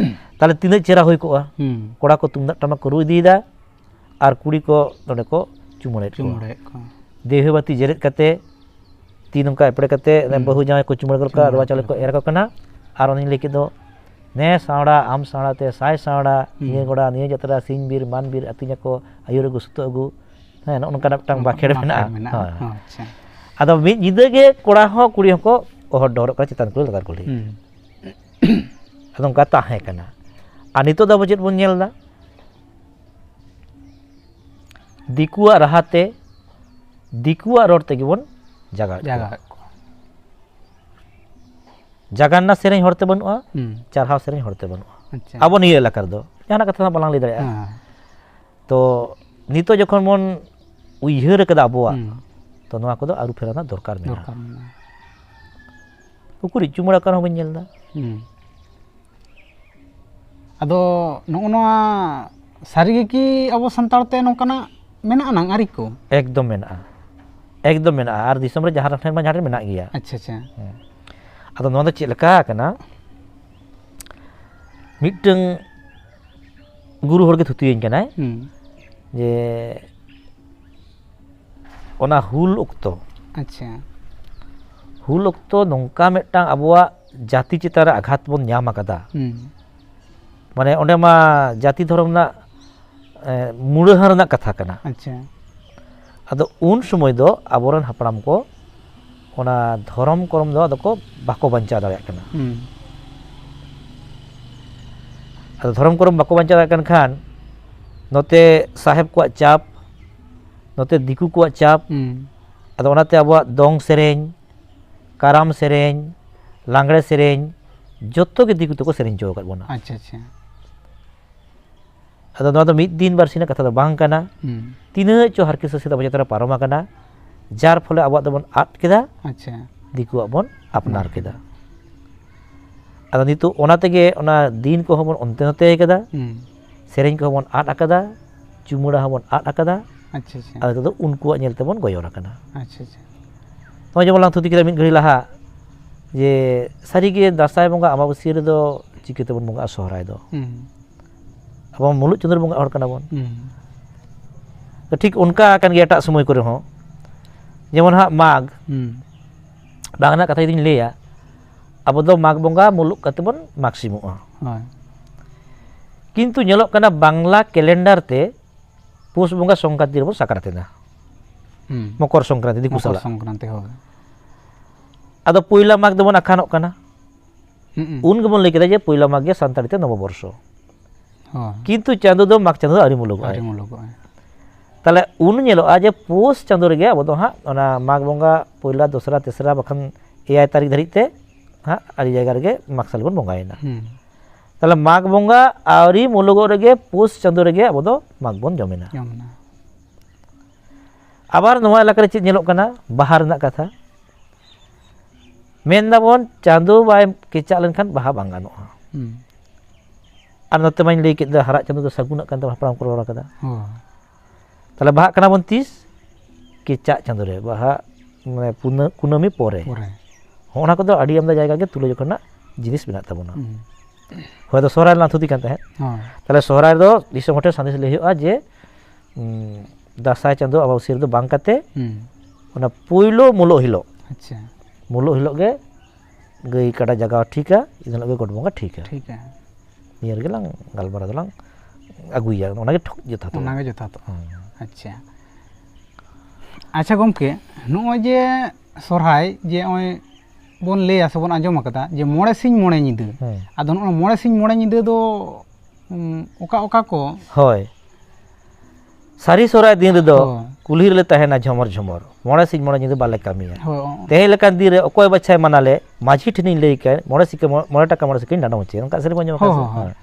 ᱛᱟᱦᱞᱮ ᱛᱤᱱᱟᱹᱜ ᱪᱮᱦᱨᱟ ᱦᱩᱭ ᱠᱚᱜᱼᱟ᱾ ᱦᱩᱸ᱾ ᱠᱚᱲᱟ ᱠᱚ ᱛᱩᱢᱫᱟᱜ ᱴᱟᱢᱟᱠ ᱠᱚ ᱨᱩ ᱤᱫᱤᱭᱮᱫᱟ ᱟᱨ ᱠᱩᱲᱤ ᱠᱚ ᱱᱚᱰᱮ ᱠᱚ ᱪᱩᱢᱟᱹᱲᱟᱭᱮᱫ ᱠᱚᱣᱟ᱾ ᱪᱩᱢᱟᱹᱲᱟᱭᱮᱫ ᱠᱚᱣᱟ᱾ ᱫᱮᱣᱦᱮ ᱵᱟᱹᱛᱤ ᱡᱮᱨᱮᱫ ᱠᱟᱛᱮ, ᱛᱤ ᱱᱚᱝᱠᱟ ᱮᱯᱲᱮ ᱠᱟᱛᱮ, ᱦᱩᱸ᱾ ᱵᱟᱹᱦᱩ ᱡᱟᱶᱟᱭ ᱠᱚ ᱪᱩᱢᱟᱹᱲᱟ ᱜᱚᱫ ᱠᱟᱜᱼᱟ, ᱪᱩᱢᱟᱹᱲᱟ ᱟᱫᱽᱣᱟ ᱪᱟᱣᱞᱮ ᱜᱚᱫ ᱠᱚ ᱠᱟᱜᱼᱟ᱾ ᱮᱨ ᱟᱠᱚ ᱠᱟᱱᱟ᱾ ᱟᱨ ᱚᱱᱮᱧ ᱞᱟᱹᱭ ᱠᱮᱫ ᱫᱚ, ᱱᱮ ᱥᱟᱣᱲᱟ, ᱟᱢ ᱥᱟᱣᱲᱟ ᱛᱮ ᱥᱟᱭ ᱥᱟᱣᱲᱟ, ᱦᱩᱸ᱾ ᱱᱤᱭᱟᱹ ᱜᱚᱲᱟ, ᱱᱤᱭᱟᱹ ᱡᱟᱛᱨᱟ, ᱥᱤᱧ ᱵᱤᱨ, ᱢᱟᱱ ᱵᱤᱨ, ᱟᱹᱛᱤᱧ ᱟᱠᱚ, ᱟᱹᱭᱩᱨ ᱟᱹᱜᱩ, ᱥᱩᱛᱩᱜ ᱟᱹᱜᱩ᱾ ᱦᱮᱸ, ᱱᱚᱜᱼᱚ ᱱᱚᱝᱠᱟᱱᱟᱜ ᱢᱤᱫᱴᱟᱝ ᱦᱩᱸ, ᱵᱟᱸᱠᱷᱮᱲ ᱵᱟᱸᱠᱷᱮᱲ ᱢᱮᱱᱟᱜᱼᱟ᱾ ᱢᱮᱱᱟᱜᱼᱟ᱾ ᱦᱳᱭ᱾ ᱦᱚᱸ, ᱟᱪᱪᱷᱟ᱾ ᱟᱫᱚ ᱢᱤᱫ ᱧᱤᱫᱟᱹ ᱜᱮ ᱠᱚᱲᱟ ᱦᱚᱸ ᱠᱩᱲᱤ ᱦᱚᱸᱠᱚ ᱚᱦᱚᱫ ᱰᱚᱦᱚᱨᱚᱜ ᱠᱟᱱᱟ ᱪᱮᱛᱟᱱ ᱠᱩᱞᱦᱤ ᱞᱟᱛᱟᱨ ᱠᱩᱞᱦᱤ᱾ ᱦᱩᱸ᱾ ᱟᱫᱚ ᱚᱱᱠᱟ ᱛᱟᱦᱮᱸ ᱠᱟᱱᱟ᱾ ᱟᱨ ᱱᱤᱛᱚᱜ ᱫᱚ ᱟᱵᱚ ᱪᱮᱫ ᱵᱚᱱ ᱧᱮᱞ ᱮᱫᱟ? ᱫᱤᱠᱩᱣᱟᱜ ᱨᱟᱦᱟ ᱛᱮ, ᱫᱤᱠᱩᱣᱟᱜ ᱨᱚᱲ ᱛᱮᱜᱮ ᱵᱚᱱ ᱡᱟᱜᱟᱣᱮᱫ ᱠᱚᱣᱟ᱾ ᱡᱟᱜᱟᱣᱮᱫ ᱠᱚᱣᱟ᱾ ᱡᱟᱜᱟᱱᱱᱟ ᱥᱮᱨᱮᱧ ᱦᱚᱲᱛᱮ ᱵᱟᱹᱱᱩᱜᱼᱟ, ᱦᱩᱸ᱾ ᱪᱟᱨᱦᱟᱣ ᱥᱮᱨᱮᱧ ᱦᱚᱲᱛᱮ ᱵᱟᱹᱱᱩᱜᱼᱟ᱾ ᱟᱪᱪᱷᱟ᱾ ᱟᱵᱚ ᱱᱤᱭᱟᱹ ᱮᱞᱟᱠᱟ ᱨᱮᱫᱚ ᱡᱟᱦᱟᱱᱟᱜ ᱠᱟᱛᱷᱟ ᱫᱚ ᱵᱟᱞᱟᱝ ᱞᱟᱹᱭ ᱫᱟᱲᱮᱭᱟᱜᱼᱟ᱾ ᱦᱮᱸ᱾ ᱛᱚ ᱱᱤᱛᱚᱜ ᱡᱚᱠᱷᱚᱱ ᱵᱚᱱ ᱩᱭᱦᱟᱹᱨ ᱟᱠᱟᱫᱟ ᱟᱵᱚᱣᱟᱜ, ᱦᱩᱸ᱾ ᱛᱚ ᱱᱚᱣᱟ ᱠᱚᱫᱚ ᱟᱹᱨᱩ ᱯᱷᱮᱨᱟᱣ ᱨᱮᱱᱟᱜ ᱫᱚᱨᱠᱟᱨ ᱢᱮᱱᱟᱜᱼᱟ᱾ ᱫᱚᱨᱠᱟᱨ ᱢᱮᱱᱟᱜᱼᱟ᱾ ᱩᱠᱩᱨᱤᱡ ᱪᱩᱢᱟᱹᱲᱟ ᱠᱟᱨ ᱦᱚᱸ ᱵᱟᱹᱧ ᱧᱮᱞ ᱮᱫᱟ᱾ ᱦᱩᱸ᱾ ᱟᱫᱚ ᱱᱚᱜᱼᱚ ᱱᱚᱣᱟ ᱥᱟᱹᱨᱤ ᱜᱮ ᱠᱤ ᱟᱵᱚ ᱥᱟᱱᱛᱟᱲ ᱛᱮ ᱱᱚᱝᱠᱟᱱᱟᱜ ᱢᱮᱱᱟᱜᱼᱟ ᱱᱟᱝ ᱟᱹᱨᱤ ᱠᱚ? ᱮᱠᱫᱚᱢ ᱢᱮᱱᱟᱜᱼᱟ, ᱮᱠᱫᱚᱢ ᱢᱮᱱᱟᱜᱼᱟ᱾ ᱟᱨ ᱫᱤᱥᱚᱢ ᱨᱮ ᱡᱟᱦᱟᱸ ᱴᱷᱮᱱ ᱢᱟ ᱡᱟᱦᱟᱸ ᱴᱷᱮᱱ ᱢᱮᱱᱟᱜ ᱜᱮᱭᱟ᱾ ᱟᱪᱪᱷᱟ, ᱟᱪᱪᱷᱟ᱾ ᱦᱮᱸ᱾ ᱟᱫᱚ ᱱᱚᱣᱟ ᱫᱚ ᱪᱮᱫ ᱞᱮᱠᱟ ᱠᱟᱱᱟ, ᱢᱤᱫᱴᱟᱝ ᱜᱩᱨᱩ ᱦᱚᱲ ᱜᱮ ᱛᱷᱩᱛᱤᱭᱟᱹᱧ ᱠᱟᱱᱟᱭ ᱦᱩᱸ᱾ ᱡᱮ ᱚᱱᱟ ᱦᱩᱞ ᱚᱠᱛᱚ, ᱟᱪᱪᱷᱟ᱾ ᱦᱩᱞ ᱚᱠᱛᱚ ᱱᱚᱝᱠᱟ ᱢᱤᱫᱴᱟᱝ ᱟᱵᱚᱣᱟᱜ ᱡᱟᱹᱛᱤ ᱪᱮᱛᱟᱱ ᱨᱮ ᱟᱜᱷᱟᱛ ᱵᱚᱱ ᱧᱟᱢ ᱟᱠᱟᱫᱟ᱾ ᱦᱩᱸ᱾ ᱢᱟᱱᱮ ᱚᱸᱰᱮ ᱢᱟ ᱡᱟᱹᱛᱤ ᱫᱷᱚᱨᱚᱢ ᱨᱮᱱᱟᱜ, ᱮ, ᱢᱩᱲᱟᱹᱦᱟᱹ ᱨᱮᱱᱟᱜ ᱠᱟᱛᱷᱟ ᱠᱟᱱᱟ᱾ ᱟᱪᱪᱷᱟ᱾ ᱟᱫᱚ ᱩᱱ ᱥᱚᱢᱚᱭ ᱫᱚ ᱟᱵᱚᱨᱮᱱ ᱦᱟᱯᱲᱟᱢ ᱠᱚ ᱚᱱᱟ ᱫᱷᱚᱨᱚᱢ ᱠᱚᱨᱚᱢ ᱫᱚ ᱟᱫᱚ ᱠᱚ ᱵᱟᱠᱚ ᱵᱟᱧᱪᱟᱣ ᱫᱟᱲᱮᱭᱟᱜ ᱠᱟᱱᱟ᱾ ᱦᱩᱸ᱾ ᱟᱫᱚ ᱫᱷᱚᱨᱚᱢ ᱠᱚᱨᱚᱢ ᱵᱟᱠᱚ ᱵᱟᱧᱪᱟᱣ ᱫᱟᱲᱮᱭᱟᱜ ᱠᱟᱱ ᱠᱷᱟᱱ, ᱱᱚᱛᱮ ᱥᱟᱦᱮᱵᱽ ᱠᱚᱣᱟᱜ ᱪᱟᱯ, ᱱᱚᱛᱮ ᱫᱤᱠᱩ ᱠᱚᱣᱟᱜ ᱪᱟᱯ, ᱦᱩᱸ᱾ ᱟᱫᱚ ᱚᱱᱟᱛᱮ ᱟᱵᱚᱣᱟᱜ ᱫᱚᱝ ᱥᱮᱨᱮᱧ, ᱠᱟᱨᱟᱢ ᱥᱮᱨᱮᱧ, ᱞᱟᱜᱽᱲᱮ ᱥᱮᱨᱮᱧ, ᱡᱚᱛᱚ ᱜᱮ ᱫᱤᱠᱩ ᱛᱮᱠᱚ ᱥᱮᱨᱮᱧ ᱦᱚᱪᱚ ᱟᱠᱟᱫ ᱵᱚᱱᱟ᱾ ᱟᱪᱪᱷᱟ, ᱟᱪᱪᱷᱟ᱾ ᱟᱫᱚ ᱱᱚᱣᱟ ᱫᱚ ᱢᱤᱫ ᱫᱤᱱ ᱵᱟᱨ ᱥᱤᱧ ᱨᱮᱱᱟᱜ ᱠᱟᱛᱷᱟ ᱫᱚ ᱵᱟᱝ ᱠᱟᱱᱟ᱾ ᱦᱩᱸ᱾ ᱛᱤᱱᱟᱹᱜ ᱪᱚ ᱦᱟᱨᱠᱮᱛ ᱥᱟᱥᱮᱛ ᱟᱵᱚ ᱪᱮᱛᱟᱱ ᱨᱮ ᱯᱟᱨᱚᱢ ᱟᱠᱟᱱᱟ, ᱡᱟᱨ ᱯᱷᱚᱞᱮ ᱟᱵᱚᱣᱟᱜ ᱫᱚᱵᱚᱱ ᱟᱫ ᱠᱮᱫᱟ, ᱟᱪᱪᱷᱟ᱾ ᱫᱤᱠᱩᱣᱟᱜ ᱵᱚᱱ ᱟᱯᱱᱟᱨ ᱠᱮᱫᱟ᱾ ᱟᱫᱚ ᱱᱤᱛᱚᱜ ᱚᱱᱟ ᱛᱮᱜᱮ ᱚᱱᱟ ᱫᱤᱱ ᱠᱚᱦᱚᱸ ᱵᱚᱱ ᱚᱱᱛᱮ ᱱᱚᱛᱮ ᱠᱟᱫᱟ, ᱦᱩᱸ᱾ ᱥᱮᱨᱮᱧ ᱠᱚᱦᱚᱸ ᱵᱚᱱ ᱟᱫ ᱟᱠᱟᱫᱟ, ᱪᱩᱢᱟᱹᱲᱟ ᱦᱚᱸᱵᱚᱱ ᱟᱫ ᱟᱠᱟᱫᱟ᱾ ᱟᱪᱪᱷᱟ, ᱟᱪᱪᱷᱟ᱾ ᱟᱫᱚ ᱱᱤᱛᱚᱜ ᱫᱚ ᱩᱱᱠᱩᱣᱟᱜ ᱧᱮᱞ ᱛᱮᱵᱚᱱ ᱜᱚᱭᱚᱱ ᱟᱠᱟᱱᱟ᱾ ᱟᱪᱪᱷᱟ, ᱟᱪᱪᱷᱟ᱾ ᱱᱚᱜᱼᱚᱭ ᱡᱮᱢᱚᱱ ᱞᱟᱝ ᱛᱷᱩᱛᱤ ᱠᱮᱫᱟ ᱢᱤᱫ ᱜᱷᱟᱹᱲᱤ ᱞᱟᱦᱟ, ᱡᱮ ᱥᱟᱹᱨᱤᱜᱮ ᱫᱟᱸᱥᱟᱭ ᱵᱚᱸᱜᱟ ᱟᱢᱵᱟᱵᱟᱹᱥᱭᱟᱹ ᱨᱮᱫᱚ ᱪᱤᱠᱟᱹ ᱛᱮᱵᱚᱱ ᱵᱚᱸᱜᱟᱜᱼᱟ ᱥᱚᱦᱨᱟᱭ ᱫᱚ? ᱦᱩᱸ᱾ ᱟᱵᱚ ᱢᱟ ᱢᱩᱞᱩᱡ ᱪᱟᱸᱫᱳ ᱨᱮ ᱵᱚᱸᱜᱟᱜ ᱦᱚᱲ ᱠᱟᱱᱟ ᱵᱚᱱ᱾ ᱦᱩᱸ᱾ ᱛᱚ ᱴᱷᱤᱠ ᱚᱱᱠᱟ ᱠᱟᱱ ᱜᱮᱭᱟ ᱮᱴᱟᱜ ᱥᱚᱢᱚᱭ ᱠᱚᱨᱮ ᱦᱚᱸ᱾ ᱡᱮᱢᱚᱱ ᱦᱟᱸᱜ ᱢᱟᱜᱽ, ᱦᱩᱸ᱾ ᱵᱟᱝ ᱨᱮᱱᱟᱜ ᱠᱟᱛᱷᱟ ᱡᱩᱫᱤᱧ ᱞᱟᱹᱭᱟ, ᱟᱵᱚ ᱫᱚ ᱢᱟᱜᱽ ᱵᱚᱸᱜᱟ ᱢᱩᱞᱩᱜ ᱠᱟᱛᱮ ᱵᱚᱱ ᱢᱟᱜᱽ ᱥᱤᱢᱚᱜᱼᱟ᱾ ᱦᱳᱭ᱾ ᱠᱤᱱᱛᱩ ᱧᱮᱞᱚᱜ ᱠᱟᱱᱟ ᱵᱟᱝᱞᱟ ᱠᱮᱞᱮᱱᱰᱟᱨ ᱛᱮ ᱯᱩᱥ ᱵᱚᱸᱜᱟ ᱥᱚᱝᱠᱨᱟᱱᱛᱤ ᱨᱮᱵᱚᱱ ᱥᱟᱠᱨᱟᱛ ᱮᱫᱟ᱾ ᱦᱩᱸ᱾ ᱢᱚᱠᱚᱨ ᱥᱚᱝᱠᱨᱟᱱᱛᱤ ᱫᱤᱠᱩ ᱢᱚᱠᱚᱨ ᱥᱟᱞᱟᱜ᱾ ᱥᱚᱝᱠᱨᱟᱱᱛᱤ, ᱦᱳᱭ᱾ ᱟᱫᱚ ᱯᱩᱭᱞᱟ ᱢᱟᱜᱽ ᱫᱚᱵᱚᱱ ᱟᱠᱷᱟᱱᱚᱜ ᱠᱟᱱᱟ᱾ ᱦᱩᱸ᱾ ᱩᱱ ᱜᱮᱵᱚᱱ ᱞᱟᱹᱭ ᱠᱮᱫᱟ ᱡᱮ ᱯᱩᱭᱞᱟ ᱢᱟᱜᱽ ᱜᱮ ᱥᱟᱱᱛᱟᱲᱤ ᱛᱮ ᱱᱚᱵᱚᱵᱚᱨᱥᱚ᱾ ᱦᱳᱭ᱾ ᱠᱤᱱᱛᱩ ᱪᱟᱸᱫᱳ ᱫᱚ ᱢᱟᱜᱽ ᱪᱟᱸᱫᱳ ᱫᱚ ᱟᱹᱣᱨᱤ ᱢᱩᱞᱩᱜᱚᱜᱼᱟᱭ᱾ ᱟᱹᱣᱨᱤ ᱢᱩᱞᱩᱜᱚᱜᱼᱟᱭ᱾ ᱛᱟᱦᱞᱮ ᱩᱱ ᱧᱮᱞᱚᱜᱼᱟ ᱡᱮ ᱯᱩᱥ ᱪᱟᱸᱫᱳ ᱨᱮᱜᱮ ᱟᱵᱚ ᱫᱚ ᱦᱟᱸᱜ ᱚᱱᱟ ᱢᱟᱜᱽ ᱵᱚᱸᱜᱟ ᱯᱩᱭᱞᱟ, ᱫᱚᱥᱨᱟ, ᱛᱮᱥᱨᱟ ᱵᱟᱠᱷᱟᱱ ᱮᱭᱟᱭ ᱛᱟᱹᱨᱤᱠᱷ ᱫᱷᱟᱹᱨᱤᱡ ᱛᱮ ᱦᱟᱸᱜ ᱟᱹᱰᱤ ᱡᱟᱭᱜᱟ ᱨᱮᱜᱮ ᱢᱟᱜᱽ ᱥᱟᱞ ᱵᱚᱱ ᱵᱚᱸᱜᱟᱭᱮᱱᱟ᱾ ᱦᱩᱸ᱾ ᱛᱟᱦᱞᱮ ᱢᱟᱜᱽ ᱵᱚᱸᱜᱟ ᱟᱹᱣᱨᱤ ᱢᱩᱞᱩᱜᱚᱜ ᱨᱮᱜᱮ ᱯᱩᱥ ᱪᱟᱸᱫᱳ ᱨᱮᱜᱮ ᱟᱵᱚ ᱫᱚ ᱢᱟᱜᱽ ᱵᱚᱱ ᱡᱚᱢᱮᱱᱟ᱾ ᱡᱚᱢᱮᱱᱟ᱾ ᱟᱵᱟᱨ ᱱᱚᱣᱟ ᱮᱞᱟᱠᱟ ᱨᱮ ᱪᱮᱫ ᱧᱮᱞᱚᱜ ᱠᱟᱱᱟ? ᱵᱟᱦᱟ ᱨᱮᱱᱟᱜ ᱠᱟᱛᱷᱟ᱾ ᱢᱮᱱ ᱫᱟᱵᱚᱱ ᱪᱟᱸᱫᱚ ᱵᱟᱭ ᱠᱮᱪᱟᱜ ᱞᱮᱱᱠᱷᱟᱱ ᱵᱟᱦᱟ ᱵᱟᱝ ᱜᱟᱱᱚᱜᱼᱟ᱾ ᱦᱩᱸ᱾ ᱟᱨ ᱱᱚᱛᱮ ᱢᱟᱧ ᱞᱟᱹᱭ ᱠᱮᱫ ᱫᱚ ᱦᱟᱨᱟᱜ ᱪᱟᱸᱫᱚ ᱫᱚ ᱥᱟᱹᱜᱩᱱᱟᱜ ᱠᱟᱱ ᱛᱟᱵᱚᱱᱟ, ᱦᱟᱯᱲᱟᱢ ᱠᱚ ᱨᱚᱲ ᱠᱟᱫᱟ᱾ ᱦᱳᱭ᱾ ᱛᱟᱦᱞᱮ ᱵᱟᱦᱟᱜ ᱠᱟᱱᱟ ᱵᱚᱱ ᱛᱤᱥ? ᱠᱮᱪᱟᱜ ᱪᱟᱸᱫᱚ ᱨᱮ, ᱵᱟᱦᱟ ᱢᱟᱱᱮ ᱯᱩᱱᱟᱹ-, ᱠᱩᱱᱟᱹᱢᱤ ᱯᱚᱨᱮ᱾ ᱯᱚᱨᱮ᱾ ᱦᱚᱸᱜᱼᱚ ᱱᱟ ᱠᱚᱫᱚ ᱟᱹᱰᱤ ᱟᱢᱫᱟ ᱡᱟᱭᱜᱟ ᱜᱮ ᱛᱩᱞᱟᱹᱡᱚᱠᱷᱟ ᱨᱮᱱᱟᱜ ᱡᱤᱱᱤᱥ ᱢᱮᱱᱟᱜ ᱛᱟᱵᱚᱱᱟ᱾ ᱦᱩᱸ᱾ ᱦᱚᱭ ᱫᱚ ᱥᱚᱦᱨᱟᱭ ᱨᱮᱱᱟᱜ ᱛᱷᱩᱛᱤ ᱠᱟᱱ ᱛᱟᱦᱮᱸᱫ᱾ ᱦᱳᱭ᱾ ᱛᱟᱦᱞᱮ ᱥᱚᱦᱨᱟᱭ ᱨᱮᱫᱚ ᱫᱤᱥᱚᱢ ᱦᱚᱲ ᱴᱷᱮᱱ ᱥᱟᱸᱫᱮᱥ ᱞᱟᱹᱭ ᱦᱩᱭᱩᱜᱼᱟ ᱡᱮ, ᱩᱸ, ᱫᱟᱸᱥᱟᱭ ᱪᱟᱸᱫᱚ ᱟᱢᱵᱟᱵᱟᱹᱥᱭᱟᱹ ᱨᱮᱫᱚ ᱵᱟᱝ ᱠᱟᱛᱮ, ᱦᱩᱸ᱾ ᱚᱱᱟ ᱯᱩᱭᱞᱩ ᱢᱩᱞᱩᱜ ᱦᱤᱞᱳᱜ, ᱟᱪᱪᱷᱟ᱾ ᱢᱩᱞᱩᱜ ᱦᱤᱞᱳᱜ ᱜᱮ ᱜᱟᱹᱭ ᱠᱟᱰᱟ ᱡᱟᱜᱟᱣ ᱴᱷᱤᱠᱟ, ᱤᱱᱟᱹ ᱦᱤᱞᱳᱜ ᱜᱮ ᱜᱚᱴ ᱵᱚᱸᱜᱟ ᱴᱷᱤᱠᱟ᱾ ᱴᱷᱤᱠᱟ᱾ ᱱᱤᱭᱟᱹ ᱨᱮᱜᱮ ᱞᱟᱝ ᱜᱟᱞᱢᱟᱨᱟᱣ ᱫᱚᱞᱟᱝ ᱟᱹᱜᱩᱭᱟ, ᱚᱱᱟᱜᱮ ᱴᱷᱤᱠ ᱡᱚᱛᱷᱟᱛᱚᱜᱼᱟ᱾ ᱚᱱᱟᱜᱮ ᱡᱚᱛᱷᱟᱛᱚᱜᱼᱟ᱾ ᱦᱮᱸ᱾ ᱟᱪᱪᱷᱟ᱾ ᱟᱪᱪᱷᱟ ᱜᱚᱢᱠᱮ, ᱱᱚᱜᱼᱚᱭ ᱡᱮ ᱥᱚᱨᱦᱟᱭ ᱡᱮ ᱱᱚᱜᱼᱚᱭ ᱵᱚᱱ ᱞᱟᱹᱭᱟ ᱥᱮᱵᱚᱱ ᱟᱸᱡᱚᱢ ᱟᱠᱟᱫᱟ ᱡᱮ ᱢᱚᱬᱮ ᱥᱤᱧ ᱢᱚᱬᱮ ᱧᱤᱫᱟᱹ, ᱦᱮᱸ᱾ ᱟᱫᱚ ᱱᱚᱜᱼᱚᱭ ᱢᱚᱬᱮ ᱥᱤᱧ ᱢᱚᱬᱮ ᱧᱤᱫᱟᱹ ᱫᱚ, ᱩᱸ, ᱚᱠᱟ ᱚᱠᱟ ᱠᱚ? ᱦᱳᱭ, ᱥᱟᱹᱨᱤ ᱥᱚᱨᱦᱟᱭ ᱫᱤᱱ ᱨᱮᱫᱚ ᱦᱳᱭ᱾ ᱠᱩᱞᱦᱤ ᱨᱮᱞᱮ ᱛᱟᱦᱮᱱᱟ ᱡᱷᱚᱢᱚᱨ ᱡᱷᱚᱢᱚᱨ, ᱢᱚᱬᱮ ᱥᱤᱧ ᱢᱚᱬᱮ ᱧᱤᱫᱟᱹ ᱵᱟᱞᱮ ᱠᱟᱹᱢᱤᱭᱟ᱾ ᱦᱳᱭ, ᱚ-, ᱚ᱾ ᱛᱮᱦᱮᱧ ᱞᱮᱠᱟᱱ ᱫᱤᱱ ᱨᱮ ᱚᱠᱚᱭ ᱵᱟᱪᱷᱟᱭ ᱢᱟᱱᱟ ᱞᱮ, ᱢᱟᱹᱡᱷᱤ ᱴᱷᱮᱱᱤᱧ ᱞᱟᱹᱭ ᱠᱟᱭ, ᱢᱚᱬᱮ ᱥᱤᱠᱟ-, ᱢᱚᱬᱮ ᱴᱟᱠᱟ ᱢᱚᱬᱮ ᱥᱤᱠᱟᱹᱧ ᱰᱟᱸᱰᱚᱢ ᱦᱚᱪᱚᱭᱟ, ᱚᱱᱠᱟ ᱥᱮᱨᱮᱧ ᱵᱚᱱ ᱟᱸᱡᱚᱢ ᱟᱠᱟᱫ ᱦᱳᱭ, ᱥᱮ? ᱦᱳᱭ, ᱦᱳᱭ᱾ ᱦᱮᱸ᱾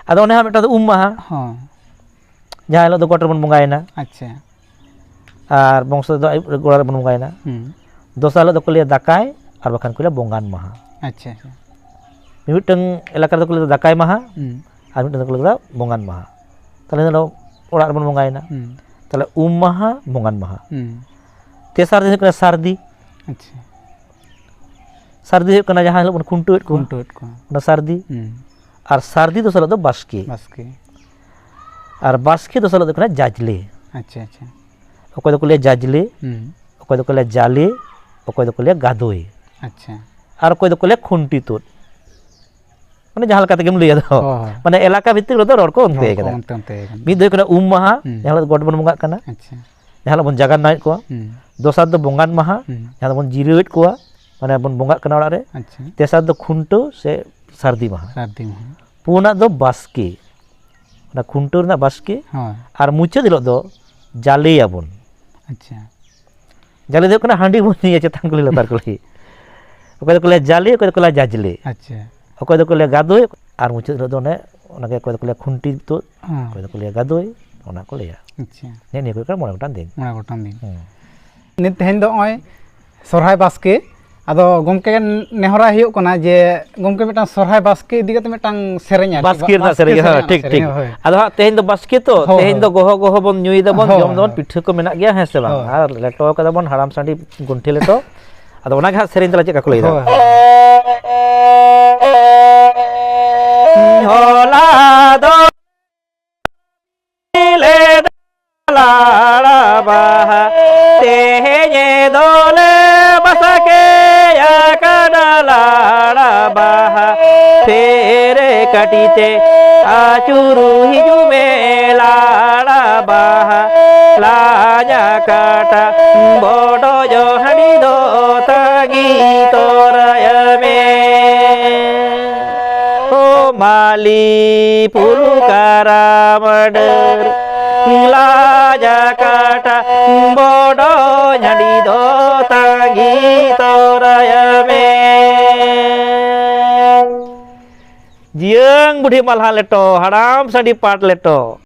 ᱟᱫᱚ ᱚᱱᱮ ᱦᱟᱸᱜ ᱢᱤᱫᱴᱟᱝ ᱫᱚ ᱩᱢ ᱢᱟᱦᱟ, ᱦᱚᱸ᱾ ᱡᱟᱦᱟᱸ ᱦᱤᱞᱳᱜ ᱫᱚ ᱜᱚᱴ ᱨᱮᱵᱚᱱ ᱵᱚᱸᱜᱟᱭᱮᱱᱟ᱾ ᱟᱪᱪᱷᱟ᱾ ᱟᱨ ᱵᱚᱝᱥᱚ ᱫᱚ ᱟᱹᱭᱩᱵ ᱨᱮ ᱜᱚᱲᱟ ᱨᱮᱵᱚᱱ ᱵᱚᱸᱜᱟᱭᱮᱱᱟ᱾ ᱦᱩᱸ᱾ ᱫᱚᱥᱟᱨ ᱦᱤᱞᱳᱜ ᱫᱚᱠᱚ ᱞᱟᱹᱭᱟ ᱫᱟᱠᱟᱭ, ᱟᱨ ᱵᱟᱠᱷᱟᱱ ᱠᱚ ᱞᱟᱹᱭᱟ ᱵᱚᱸᱜᱟᱱ ᱢᱟᱦᱟ᱾ ᱟᱪᱪᱷᱟ, ᱟᱪᱪᱷᱟ᱾ ᱢᱤᱢᱤᱫᱴᱟᱝ ᱮᱞᱟᱠᱟ ᱨᱮᱫᱚ ᱠᱚ ᱞᱟᱹᱭᱟ ᱫᱟᱠᱟᱭ ᱢᱟᱦᱟ, ᱦᱩᱸ᱾ ᱟᱨ ᱢᱤᱫᱴᱟᱝ ᱫᱚᱠᱚ ᱞᱟᱹᱭᱟ ᱵᱚᱸᱜᱟᱱ ᱢᱟᱦᱟ᱾ ᱛᱟᱦᱞᱮ ᱫᱚ ᱚᱲᱟᱜ ᱨᱮᱵᱚᱱ ᱵᱚᱸᱜᱟᱭᱮᱱᱟ᱾ ᱦᱩᱸ᱾ ᱛᱟᱦᱞᱮ ᱩᱢ ᱢᱟᱦᱟ, ᱵᱚᱸᱜᱟᱱ ᱢᱟᱦᱟ᱾ ᱦᱩᱸ᱾ ᱛᱮᱥᱟᱨ ᱫᱤᱱ ᱦᱩᱭᱩᱜ ᱠᱟᱱᱟ ᱥᱟᱹᱨᱫᱤ᱾ ᱟᱪᱪᱷᱟ᱾ ᱥᱟᱹᱨᱫᱤ ᱦᱩᱭᱩᱜ ᱠᱟᱱᱟ ᱡᱟᱦᱟᱸ ᱦᱤᱞᱳᱜ ᱵᱚᱱ ᱠᱷᱩᱱᱴᱟᱹᱣᱮᱫ ᱠᱚᱣᱟ᱾ ᱠᱷᱩᱱᱴᱟᱹᱣᱮᱫ ᱠᱚᱣᱟ᱾ ᱚᱱᱟ ᱥᱟᱹᱨᱫᱤ᱾ ᱦᱩᱸ᱾ ᱟᱨ ᱥᱟᱹᱨᱫᱤ ᱫᱚᱥᱟᱨ ᱦᱤᱞᱳᱜ ᱫᱚ ᱵᱟᱥᱠᱮ᱾ ᱵᱟᱥᱠᱮ᱾ ᱟᱨ ᱵᱟᱥᱠᱮ ᱫᱚᱥᱟᱨ ᱦᱤᱞᱳᱜ ᱫᱚ ᱦᱩᱭᱩᱜ ᱠᱟᱱᱟ ᱡᱟᱡᱽᱞᱮ᱾ ᱟᱪᱪᱷᱟ, ᱟᱪᱪᱷᱟ᱾ ᱚᱠᱚᱭ ᱫᱚᱠᱚ ᱞᱟᱹᱭᱟ ᱡᱟᱡᱽᱞᱮ, ᱦᱩᱸ᱾ ᱚᱠᱚᱭ ᱫᱚᱠᱚ ᱞᱟᱹᱭᱟ ᱡᱟᱞᱮ, ᱚᱠᱚᱭ ᱫᱚᱠᱚ ᱞᱟᱹᱭᱟ ᱜᱟᱫᱚᱭ᱾ ᱟᱪᱪᱷᱟ᱾ ᱟᱨ ᱚᱠᱚᱭ ᱫᱚᱠᱚ ᱞᱟᱹᱭᱟ ᱠᱷᱩᱱᱴᱤ ᱛᱩᱫ᱾ ᱢᱟᱱᱮ ᱡᱟᱦᱟᱸ ᱞᱮᱠᱟ ᱛᱮᱜᱮᱢ ᱞᱟᱹᱭᱟ ᱫᱚ᱾ ᱦᱳᱭ, ᱦᱳᱭ᱾ ᱢᱟᱱᱮ ᱮᱞᱟᱠᱟ ᱵᱷᱤᱛᱛᱤᱠ ᱨᱮᱫᱚ ᱨᱚᱲ ᱠᱚ ᱚᱱᱛᱮ ᱨᱚᱲ ᱠᱚ ᱠᱟᱱᱟ᱾ ᱚᱱᱛᱮ, ᱚᱱᱛᱮ ᱠᱟᱱᱟ᱾ ᱢᱤᱫ ᱫᱚ ᱦᱩᱭᱩᱜ ᱠᱟᱱᱟ ᱩᱢ ᱢᱟᱦᱟ, ᱦᱩᱸ᱾ ᱡᱟᱦᱟᱸ ᱦᱤᱞᱳᱜ ᱜᱚᱴ ᱵᱚᱱ ᱵᱚᱸᱜᱟᱜ ᱠᱟᱱᱟ᱾ ᱟᱪᱪᱷᱟ᱾ ᱡᱟᱦᱟᱸ ᱦᱤᱞᱳᱜ ᱵᱚᱱ ᱡᱟᱜᱟᱱᱱᱟᱣᱮᱫ ᱠᱚᱣᱟ᱾ ᱦᱩᱸ᱾ ᱫᱚᱥᱟᱨ ᱫᱚ ᱵᱚᱸᱜᱟᱱ ᱢᱟᱦᱟ, ᱦᱩᱸ᱾ ᱡᱟᱦᱟᱸ ᱫᱚᱵᱚᱱ ᱡᱤᱨᱟᱹᱣᱮᱫ ᱠᱚᱣᱟ, ᱢᱟᱱᱮ ᱵᱚᱱ ᱵᱚᱸᱜᱟᱜ ᱠᱟᱱᱟ ᱚᱲᱟᱜ ᱨᱮ᱾ ᱟᱪᱪᱷᱟ᱾ ᱛᱮᱥᱟᱨ ᱫᱚ ᱠᱷᱩᱱᱴᱟᱹᱣ ᱥᱮ ᱥᱟᱹᱨᱫᱤ ᱢᱟᱦᱟ᱾ ᱥᱟᱹᱨᱫᱤ ᱢᱟᱦᱟ᱾ ᱯᱩᱱᱟᱜ ᱫᱚ ᱵᱟᱥᱠᱮ, ᱚᱱᱟ ᱠᱷᱩᱱᱴᱟᱹᱣ ᱨᱮᱱᱟᱜ ᱵᱟᱥᱠᱮ᱾ ᱦᱳᱭ᱾ ᱟᱨ ᱢᱩᱪᱟᱹᱫ ᱦᱤᱞᱳᱜ ᱫᱚ ᱡᱟᱞᱮᱭᱟᱵᱚᱱ᱾ ᱟᱪᱪᱷᱟ᱾ ᱡᱟᱞᱮ ᱫᱚ ᱦᱩᱭᱩᱜ ᱠᱟᱱᱟ ᱦᱟᱺᱰᱤ ᱵᱚᱱ ᱧᱩᱭᱟ ᱪᱮᱛᱟᱱ ᱠᱩᱞᱦᱤ ᱞᱟᱛᱟᱨ ᱠᱩᱞᱦᱤ᱾ ᱚᱠᱚᱭ ᱫᱚᱠᱚ ᱞᱟᱹᱭᱟ ᱡᱟᱞᱮ, ᱚᱠᱚᱭ ᱫᱚᱠᱚ ᱞᱟᱹᱭᱟ ᱡᱟᱡᱽᱞᱮ᱾ ᱟᱪᱪᱷᱟ᱾ ᱚᱠᱚᱭ ᱫᱚᱠᱚ ᱞᱟᱹᱭᱟ ᱜᱟᱫᱚᱭ, ᱟᱨ ᱢᱩᱪᱟᱹᱫ ᱦᱤᱞᱳᱜ ᱫᱚ ᱚᱱᱮ ᱚᱱᱟᱜᱮ ᱚᱠᱚᱭ ᱫᱚᱠᱚ ᱞᱟᱹᱭᱟ ᱠᱷᱩᱱᱴᱤ ᱛᱩᱫ, ᱦᱮᱸ᱾ ᱚᱠᱚᱭ ᱫᱚᱠᱚ ᱞᱟᱹᱭᱟ ᱜᱟᱫᱚᱭ, ᱚᱱᱟ ᱠᱚ ᱞᱟᱹᱭᱟ᱾ ᱟᱪᱪᱷᱟ᱾ ᱱᱮᱜᱼᱮ ᱱᱤᱭᱟᱹ ᱠᱚ ᱦᱩᱭᱩᱜ ᱠᱟᱱᱟ ᱢᱚᱬᱮ ᱜᱚᱴᱟᱝ ᱫᱤᱱ᱾ ᱢᱚᱬᱮ ᱜᱚᱴᱟᱝ ᱫᱤᱱ᱾ ᱦᱮᱸ᱾ ᱱᱤᱛ ᱛᱮᱦᱮᱧ ᱫᱚ ᱱᱚᱜᱼᱚᱭ ᱥᱚᱨᱦᱟᱭ ᱵᱟᱥᱠᱮ, ᱟᱫᱚ ᱜᱚᱢᱠᱮ, ᱱᱮᱦᱚᱨᱟᱭ ᱦᱩᱭᱩᱜ ᱠᱟᱱᱟ ᱡᱮ ᱜᱚᱢᱠᱮ ᱢᱤᱫᱴᱟᱝ ᱥᱚᱨᱦᱟᱭ ᱵᱟᱥᱠᱮ ᱤᱫᱤ ᱠᱟᱛᱮ ᱢᱤᱫᱴᱟᱝ ᱥᱮᱨᱮᱧ ᱟᱨᱠᱤ, ᱵᱟᱥᱠᱮ ᱨᱮᱱᱟᱜ ᱵᱟᱥᱠᱮ ᱥᱮᱨᱮᱧ, ᱦᱮᱸ, ᱥᱮᱨᱮᱧ, ᱴᱷᱤᱠ, ᱦᱳᱭ, ᱴᱷᱤᱠ᱾ ᱦᱳᱭ᱾ ᱟᱫᱚ ᱦᱟᱸᱜ ᱛᱮᱦᱮᱧ ᱫᱚ ᱵᱟᱥᱠᱮ ᱛᱚ, ᱦᱳᱭ, ᱛᱮᱦᱮᱧ ᱦᱳᱭ᱾ ᱫᱚ ᱜᱚᱦᱚ ᱜᱚᱦᱚ ᱵᱚᱱ ᱧᱩᱭ ᱫᱟᱵᱚᱱ, ᱦᱳᱭ, ᱡᱚᱢ ᱫᱟᱵᱚᱱ, ᱦᱳᱭ᱾ ᱯᱤᱴᱷᱟᱹ ᱠᱚ ᱢᱮᱱᱟᱜ ᱜᱮᱭᱟ, ᱦᱮᱸ ᱥᱮ ᱵᱟᱝ? ᱦᱳᱭ᱾ ᱟᱨ ᱞᱮᱴᱚ ᱠᱟᱫᱟ ᱵᱚᱱ ᱦᱟᱲᱟᱢ ᱥᱟᱺᱰᱤ ᱜᱩᱱᱴᱷᱤ ᱞᱮᱴᱚ᱾ ᱟᱫᱚ ᱚᱱᱟ ᱜᱮ ᱦᱟᱸᱜ ᱥᱮᱨᱮᱧ ᱛᱟᱞᱟ ᱪᱮᱫ ᱞᱮᱠᱟ ᱠᱚ ᱞᱟᱹᱭᱫᱟ? ᱦᱳᱭ, ᱦᱳᱭ᱾ ᱦᱚᱞᱟ ᱫᱚ ᱞᱮ ᱞᱟᱲᱟ ᱵᱟᱦᱟ, ᱛᱮᱦᱮᱧ ᱫᱚᱞᱮ ᱵᱟᱥᱠᱮ ᱟᱠᱟᱱᱟ ᱞᱟᱲᱟ ᱵᱟᱦᱟ᱾ ᱯᱷᱮᱨ ᱠᱟᱹᱴᱤ ᱛᱮ ᱟᱹᱪᱩᱨ ᱦᱤᱡᱩᱜ ᱢᱮ ᱞᱟᱲᱟ ᱵᱟᱦᱟ᱾ ᱞᱟᱡᱟ ᱠᱟᱴᱟ ᱵᱚᱰᱚᱡ ᱦᱟᱺᱰᱤ ᱫᱚ ᱛᱟᱺᱜᱤ ᱛᱚᱨᱟᱭ ᱢᱮ᱾ ᱳ ᱢᱟᱹᱞᱤ ᱯᱩᱞᱩ ᱠᱟᱨᱟᱢ ᱰᱟᱹᱨ, ᱞᱟᱡᱟ ᱠᱟᱴᱟ ᱵᱚᱰᱚᱡ ᱦᱟᱺᱰᱤ ᱫᱚ ᱛᱟᱺᱜᱤ ᱛᱚᱨᱟᱭ ᱢᱮ᱾ ᱡᱤᱭᱟᱹᱝ ᱵᱩᱰᱷᱤ ᱢᱟᱞᱦᱟ ᱞᱮᱴᱚ, ᱦᱟᱲᱟᱢ ᱥᱟᱺᱰᱤ ᱯᱟᱴ ᱞᱮᱴᱚ᱾